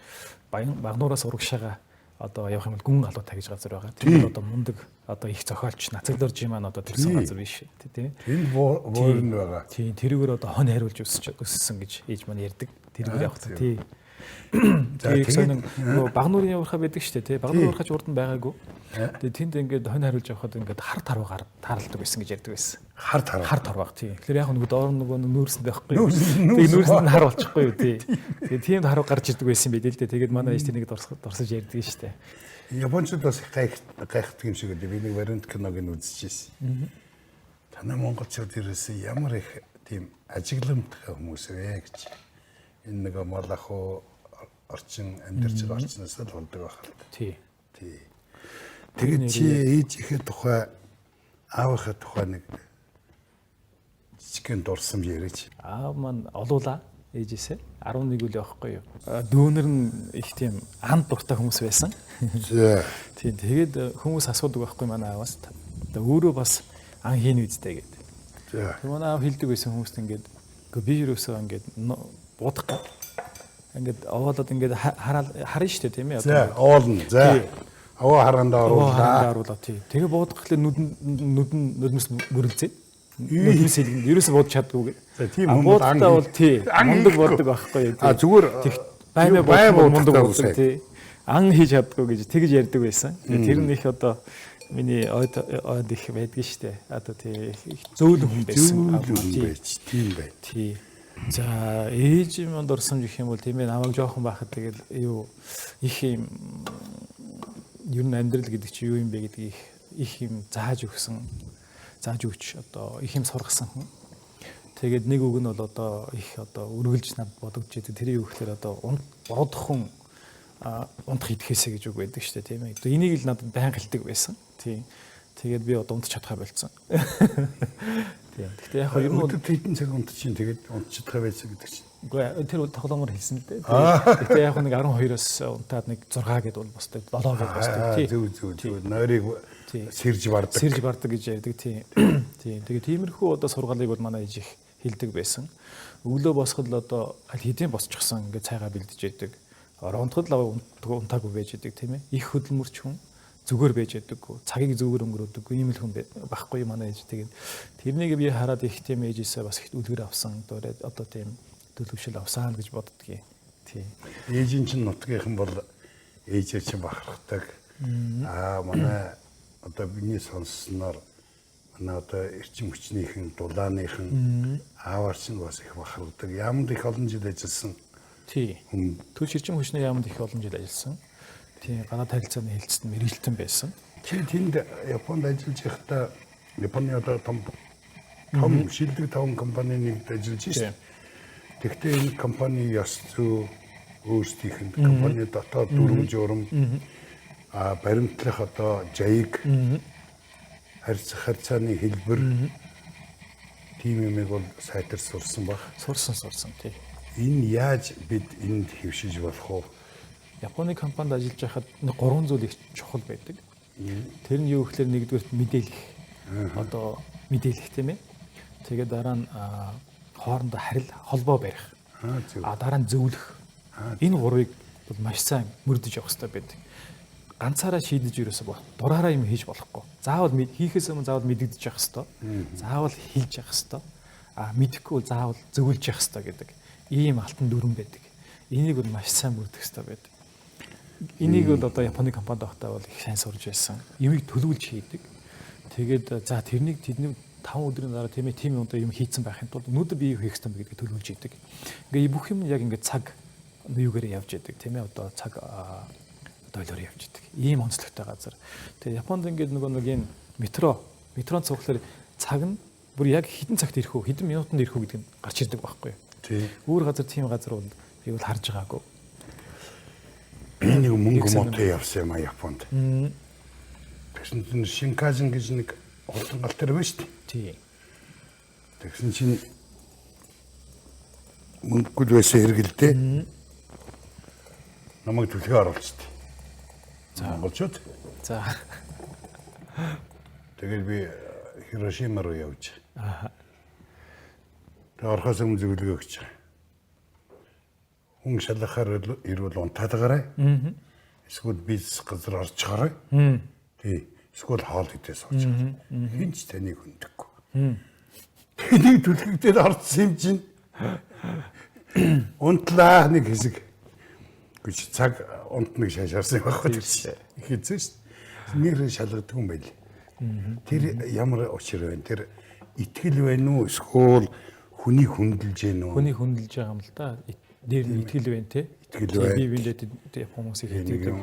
Баян багнуураас урагшаага одоо явах юм бол гүн галуу тагж газар байгаа. Тэр одоо мундаг одоо их зохиолч Нацаглоржийн маань одоо төрсэн газар биш тийм. Энэ буурн байгаа. Тийм, тэрүүгээр одоо хонь хариулж өссөн гэж ээж маань ярьдаг. Тэрүүгээр явах тий. За тэгээд нөгөө багнуурын явархаа байдаг шүү дээ тий. Багнуур явархаач урд нь байгаагүй. Тэгээд тэнд ингээд хонь хариулж явхад ингээд хар тарвгаар тааралдаг байсан гэж ярьдаг байсан. Хар тарваг. Хар тарваг тий. Тэгэхээр яг нөгөө доор нөгөө нүүрсэнд байхгүй. Тэгээд нүүрсэнд нь хар болчихгүй юу тий. Тэгээд тийм харав гарч ирдэг байсан байл л дээ. Тэгээд манай ээж тэрнийг дурсаж ярьдаг шүү дээ. Япончууд бас их гайхдаг юм шиг үү. Би нэг вариант киног нь үзчихсэн. Танай монголчууд ерөөсөө ямар их тийм ажигламтгай хүмүүс вэ гэж. Энэ нэг мал ах уу орчин амьдарч байгаа орчноос л болдог байх л та. Тий. Тий. Тэгээд чи ээжийнхээ тухай, аавынхаа тухай нэг жижигхэн дурсамж яриач. Аав маань олуулаа ээжээсээ 11 үл явахгүй юу. Дүүнер нь их тийм анд дуртай хүмүүс байсан. За. Тийм, тэгээд хүмүүс асуудаг байхгүй манай ааваас. Одоо өөрөө бас ан хийн үсттэй гэдэг. За. Тэр манай аав хэлдэг байсан хүмүүст ингээд үгүй би юусоо ингээд буудах гад. Ингээд овоолоод ингээд хараад харна шүү дээ тийм ээ. За, оолно. За. Овоо хараандаа оруулаа. Хараандаа оруулаа тий. Тэгээ буудах гэхлээр нүдэн нүдэн нулимс мөрөлзээ. Нулимс хэлгэн. Ерөөсөө буудаж чаддгүй гэ. За, тийм хүмүүс ан бол тий. Мундаг боддог байхгүй юу. А зүгээр баймаа бай мундаг боддог тий. Ан хийж чаддгүй гэж тэгж ярьдаг байсан. Тэр нь их одоо миний ойд ойд их байдгийн штэ. Одоо тий их зөөлөн хүн байсан. Зөөлөн хүн байж тийм бай. Тий. За ээж минь дурсамж гэх юм бол тийм ээ намайг жоохон байхад тэгэл юу их юм ер нь амьдрал гэдэг чи юу юм бэ гэдгийг их юм зааж өгсөн. Зааж өгч одоо их юм сургасан хүн. Тэгээд нэг үг нь бол одоо их одоо үргэлж надад бодогдож идэг. Тэр юу гэхээр одоо уруудах хүн унтах идэхээсэ гэж үг байдаг шүү дээ тийм ээ. Одоо энийг л надад байнга хэлдэг байсан. Тийм. Тэгээд би одоо унтах чадхаа болцсон. Тийм. Гэхдээ яг ер нь өдөр хэдэн цаг унтчих чинь тэгээд унтчих чадхаа байсан гэдэг чинь. Үгүй тэр бол тоглоомор хэлсэн л дээ. Гэхдээ яг нэг 12-оос унтаад нэг 6 гэд бол босдог, 7 гэд босдог. Тийм. Зөв зөв зөв. Нойрыг сэрж бардаг. Сэрж бардаг гэж ярьдаг. Тийм. Тийм. Тэгээд тиймэрхүү одоо сургаалыг бол манай ээж их хэлдэг байсан. Өглөө босоход л одоо аль хэдийн босчихсон ингээд цайгаа бэлдэж яадаг. Орон унтахад л унтаагүй байж идэг тийм ээ. Их хөдөлмөрч хүн зүгээр байж ядаггүй. Цагийг зүгээр өнгөрөөдөггүй ийм л хүн байхгүй манай ээж. Тэгээд тэрнийг би хараад их тийм ээжээсээ бас их үлгэр авсан. Одоо тийм төлөвшөл авсан гэж боддгийг. Тий. Ээжийн чинь нутгийнхан бол ээжээ чинь бахархдаг. Аа, манай одоо миний сонссноор манай одоо эрчим хүчнийхэн, дулааныхан аавар чинь бас их бахархдаг. Яамд их олон жил ажилласан Тий. хүн. Төлш эрчим хүчний яамд их олон жил ажилласан. Тий, гадаад харилцааны хэлцэд мэргэжилтэн байсан. Чи тэнд Японд ажиллаж байхдаа Японы одоо том том шилдэг таван компани нэгд ажиллаж шээ. Тэгэхдээ энэ компани ёс зүй өөрсдийнх нь компани дотоод дүрм журам баримтлах одоо жаяг харьцах харьцааны хэлбэр тийм юмыг бол сайтар сурсан баг. Сурсан тий. Энэ яаж бид энд хэвшиж болох вэ? Японы компанид ажиллаж байхад нэг гурван зүйл их чухал байдаг. Тэр нь юу гэхээр нэгдүгээрт мэдээлэх. Одоо мэдээлэх тийм ээ. Тэгээд дараа нь хоорондоо харил холбоо барих. Аа, зөв. Дараа нь зөвлөх. Энэ гурвыг бол маш сайн мөрдөж явах хэрэгтэй байдаг. Ганцаараа шийдэж ерөөсөө бол дураараа юм хийж болохгүй. Заавал хийхээс өмнө заавал мэдэгдэж явах хэрэгтэй. Заавал хэлж явах хэрэгтэй. Мэдэхгүй бол заавал зөвлөж явах хэрэгтэй гэдэг ийм алтан дүрэн байдаг. Энийг бол маш сайн мөрдөх хэрэгтэй байдаг. Энийг бол одоо Японы компанид байхдаа бол их сайн сурж байсан. Юмыг төлөвлөж хийдэг. Тэгээд за тэрнийг тэдний 5 өдрийн дараа тийм ээ тийм одоо юм хийцэн байхын тулд өнөөдөр би юу хийх ёстой бэ гэдгийг төлөвлөж хийдэг. Ингээ бүх юм яг ингээ цаг юугээрээ явж идэг тийм ээ одоо цаг доллар явж идэг. Ийм онцлогтой газар. Тэгээ Японд ингээд нөгөө нэг юм метронд суухлаар цаг нь бүр яг хэдэн цагт ирэх үү, хэдэн минутанд ирэх үү гэдэг нь гарч ирдэг байхгүй юу? Тий. Өөр газар тийм газар бол би бол харж байгаагүй. Би нэг мөнгө муутай явсан юм а Японд. Тэгсэн чинь Шинкажин гэж нэг хурдан гал тэр байна шүү дээ. Тий. Тэгсэн чинь мөнгөгүй л байсан хэрэгэлдээ. Намайг түлхээ оруулчихсан. За, монголчууд. За. Тэгэл би Хирошима руу явж. Аа. Тэгээ орохоос өмнө зөвлөгөө өгч. Хүн шалгахаар ирвэл унтаад гараа. Эсвэл бизнес газар орчихорой. Тий. Эсвэл хоол идээ сууж. Хэн ч таныг хүндэхгүй. Тэнийг түлхэг дээр орсон юм чинь. Унтлаа нэг хэсэг. Гэж цаг унтныг шашаарсан юм байхгүй. Их хэзээ шүү дээ. Нэр шалгадаг юм байл. Тэр ямар учир вэ? Тэр итгэл байна уу? Эсвэл хүнийг хүндэлж гэнэ үү? Хүнийг хүндэлж байгаа юм л да. Дээр нь итгэл байна те. Итгэл байна. Би биндээ хүмүүсийг итгэдэг.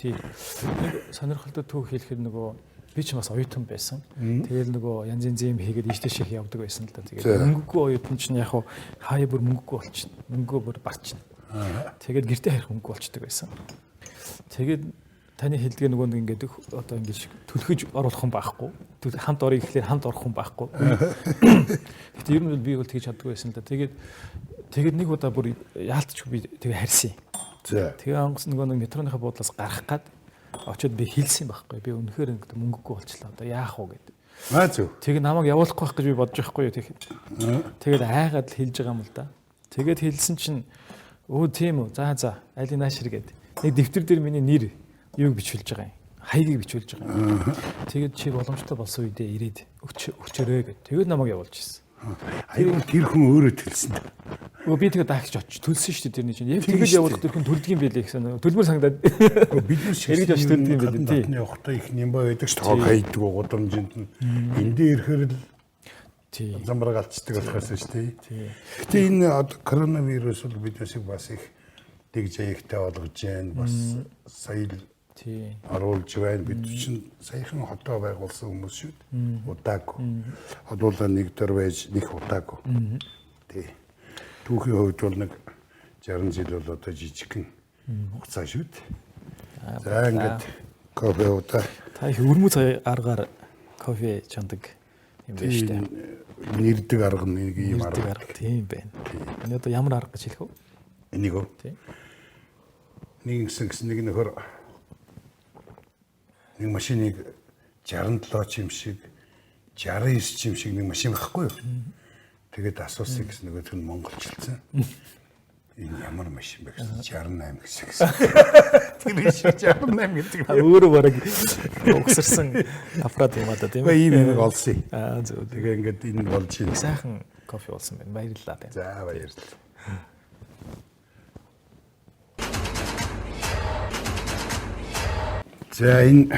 Тий. Нэг сонирхолтой түүх хэлэхэд нөгөө би ч бас оюутан байсан. Тэгэл нөгөө янз янзын юм хийгээд ийш тийш явдаг байсан л да. Тэгээд мөнгөгүй оюутан чинь яг хаяа бүр мөнгөгүй болчихно. Мөнгөө бүр барчихна. Тэгээд гэртээ харих мөнгө болчдөг байсан. Тэгээд таны хэлдгээ нөгөө нэг ингээд одоо ингээд түлхэж оруулах хүн байхгүй. Хамт орё гэхлээр хамт орох хүн байхгүй. Гэхдээ ер нь бол би бол тэгж чаддгүй байсан л да. Тэгээд нэг удаа бүр яалтчгүй би тэгээ харьсан. За. Тэгээ онгоц нөгөө нэг метроныхаа буудлаас гарах гад очиод би хэлсэн байхгүй. Би үнэхээр ингээд мөнгөгүй болчлаа. Одоо яах вэ гэдэг. Аа, зөв. Тэгээ намайг явуулахгүй байх гэж би бодож байхгүй юу. Тэгээд айгаад л хэлж байгаа юм л да. Тэгээд хэлсэн чинь өө тийм үү. За за. Алийг нааш хэрэгэд. Нэг дэвтэр дээр миний нэр юуг бичүүлж байгаа юм. Хаягийг бичүүлж байгаа юм. Тэгээд чи боломжтой болсон үедээ ирээд өчөөрэй гэд. Тэгээд намайг явуулж ирсэн. Аюул тэр хүн өөрөө төлсөн. Өө би тэгээд даагч очиж төлсөн шүү дээ тэрний чинь. Яг тэгээд явуулах тэр хүн төлдөг юм байлээ гэсэн. Төлмөр санагдаад. Бид нар эргэж очиж төлдөг юм байлээ тий. Гадны явахдаа их нямбай байдаг шүү. Тоог хайдаг гудамжинд нь. Эндээ ирэхээр л тий. Замбраг алдчихдаг болохоос шүү дээ. Гэтэ энэ одоо коронавирус бол биднээсийг бас их дэг жаягтай болгож байна. Бас сая л тий. Оруулж байна. Бид чинь саяхан хотоо байгуулсан хүмүүс шүү дээ. Удаагүй. Одуулаа нэг дор байж нэг удаагүй. Тий. Түүхийн хувьд бол нэг 60 жил бол одоо жижигхэн хугацаа шүү дээ. За ингээд кофе удаа. Та их өрмөц аргаар кофе чандаг юм байна шүү дээ. Нэрдэг арга нэг ийм арга. Нэрдэг арга тийм байна. Энэ одоо ямар арга гэж хэлэх вэ? Энийг үү? Тий. Нэг ингэсэн гэсэн нэг нөхөр нэг машиныг 67 ч юм шиг 69 ч юм шиг нэг машин байхгүй юу? Тэгээд асуусан гэсэн нөгөөх нь монголчилсан. Энэ ямар машин бэ гэсэн 68 гэсэн гэсэн. Тэр шиг 68 гэдэг. Өөрөө бараг угсарсан аппарат юм аа да тийм ээ. Ийм юм олсон. Аа зөв. Тэгээ ингээд энэ болж байна. Сайхан кофе болсон байна. Баярлалаа. За баярлалаа. За, энэ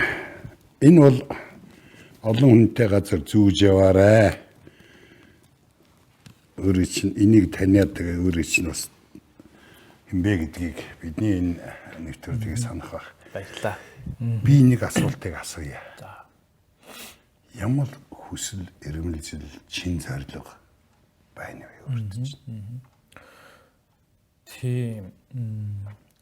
бол олон хүнтэй газар зүүж яваарай. Өөрөө чинь энийг таниад, тэгээ өөрөө чинь бас хинбэ гэдгийг бидний энэ нэвтрүүлгийг санах байх. Баярлалаа. Би нэг асуултыг асууя. За. Ямар хүсэл эрмэлзэл, чин зорилго байна вэ өөрт чинь? Тийм.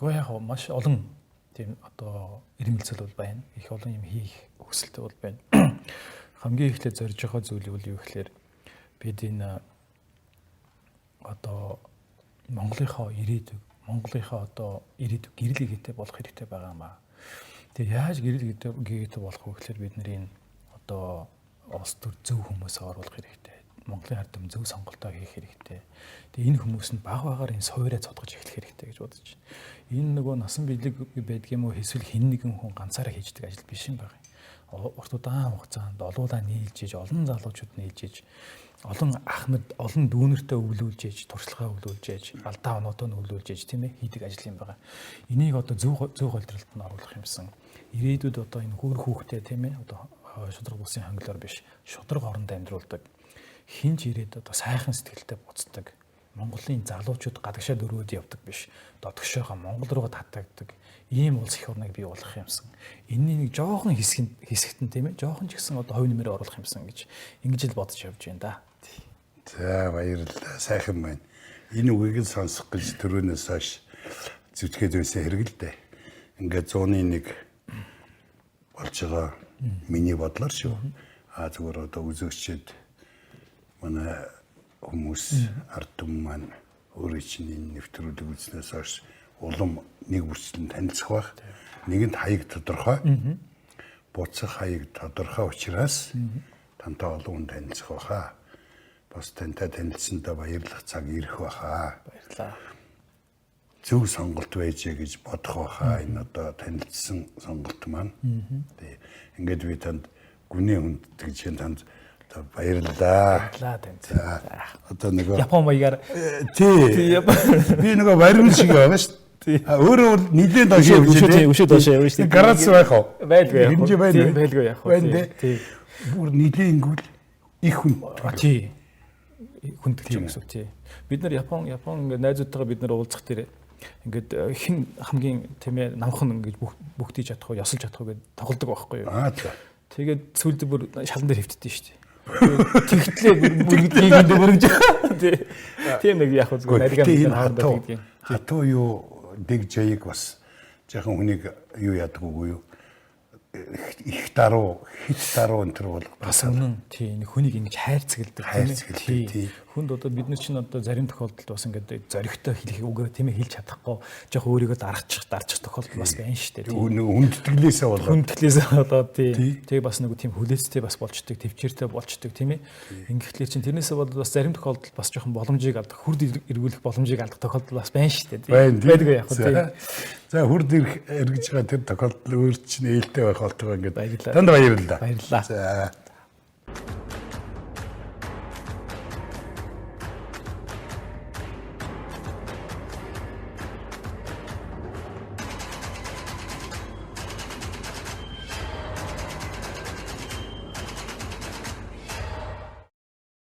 Гэхдээ яг маш олон тийм одоо эрмэлзэл бол байна. Их олон юм хийх хүсэлтэй бол байна. Хамгийн эхлээд зорж байгаа зүйл бол юу гэхээр бид энэ одоо Монголынхоо ирээдүйг, Монголынхоо одоо ирээдүйг гэрэл гэгээтэй болох хэрэгтэй байгаа юм аа. Тэгээ яаж гэрэл гэгээтэй болох вэ гэхээр бид нар энэ одоо улс төр зөв хүмүүсээ оруулах хэрэгтэй. Монголын ард түмэн зөв сонголтоо хийх хэрэгтэй. Тэгээ энэ хүмүүс нь баг багаар энэ суурьаа цодгож эхлэх хэрэгтэй гэж бодож байна. Энэ нөгөө насан бэлэг байдаг юм уу, эсвэл хэн нэгэн хүн ганцаараа хийждэг ажил биш юм байна. Урт удаан хугацаанд олуулаа нийлж иж, олон залуучууд нийлж иж, олон ахмад, олон дүүнертэй өвлүүлж иж, туршлагаа өвлүүлж иж, алдаа оноодоо нь өвлүүлж иж, тийм ээ, хийдэг ажил юм байгаа. Энийг одоо зөв голдролтод нь оруулах юмсан. Ирээдүйд одоо энэ хөр хүүхдээ, тийм ээ, одоо шударга бүсийн хонглоор биш, шударга оронд амьдруулдаг. Хинч ирээд одоо сайхан сэтгэлтэй буцдаг. Монголын залуучууд гадагшаа дөрвөөд явдаг биш. Дотгошоогоо Монгол руугаа татагддаг. Ийм улс эх орныг бий болгох юмсан. Энэний нэг жоохон хэсэг хэсэгт нь, тийм ээ, жоохон ч гэсэн одоо хувь нэмэр оруулах юмсан гэж ингэж л бодож явж байна да. За, баярлалаа. Сайхан байна. Энэ үгийг л сонсох гэж түрүүнээс хойш зүтгээд байсан хэрэг л дээ. Ингээд 101% болж байгаа миний бодлоор шүү. А зүгээр одоо үзэгчид, манай хүмүүс, ард түмэн маань өөрөө чинь энэ нэвтрүүлэг үзснээс хойш улам нэг бүрчлэн танилцах байх. Нэгэнт хаяг тодорхой. Буцах хаяг тодорхой учраас тантай олон хүн танилцах байхаа. Бас тантай танилцсандаа баярлах цаг ирэх байхаа. Баярлалаа. Зөв сонголт байжээ гэж бодох байхаа. Энэ одоо танилцсан сонголт маань. Тий. Ингээд би танд гүнээ хүндэтгэж танд одоо баярлалаа. Баярлалаа танд. За, одоо нөгөө Япон маягаар. Тий. Би нөгөө баримт шиг байгаа шүү дээ. Өөрөө бол нэлээд доош явж байна. Өшөө доош явж шүү дээ. Грац байх уу? Байлгүй яах вэ? Хэмжээ байна. Байлгүй яах вэ? Байна. Тий. Бүр нэлээд ингүүл их хүн. Тий. Хүндэтгэж юм гэсэн үг, тий. Бид нар Япон ингээд найзуудтайгаа бид нар уулзах дээр ингээд хэн хамгийн, тийм ээ, намхан ингээд бүгдийж чадах уу, ёсолж чадах уу гэдээ тоглодог байхгүй юу? Аа за. Тэгээд сүүлд бүр шалан дээр хэвтдээ шүү дээ. Тэгтлээ мөрөг мөрөг. Тий. Тийм нэг яг зүгээр нарийн хатуу хатуу юу дэг жаяг бас жаахан хүнийг юу яадаг үгүй юу? Их даруу, хит даруу энэ төр бол бас үнэн. Тий, нэг хүнийг ингэж хайрцагладаг, тийм ээ. Хүнд одоо бид нар чинь одоо зарим тохиолдолд бас ингээд зоригтой хэлэх үгээ, тийм ээ, хэлж чадахгүй жоох өөрийгөө дарчих тохиолдол бас байна шүү дээ. Нэг хүндэтгэлээсээ болоод. Хүндэтгэлээсээ болоод, тий. Тэгээ бас нэг тийм хүлээцтэй бас болчдөг, төвчээртэй болчдөг, тийм ээ. Ингэхлээр чинь тэрнээсээ болоод бас зарим тохиолдолд бас жоохон боломжийг алдах, хүрд эргүүлэх боломжийг алдах тохиолдол бас байна шүү дээ. Байдгүй яг тий. За, хүрд эргэж байгаа тэр тохиолдол өөр чинь ээлтэй байх болтгоо ингээд. Танд баярлалаа. Баярлалаа. За.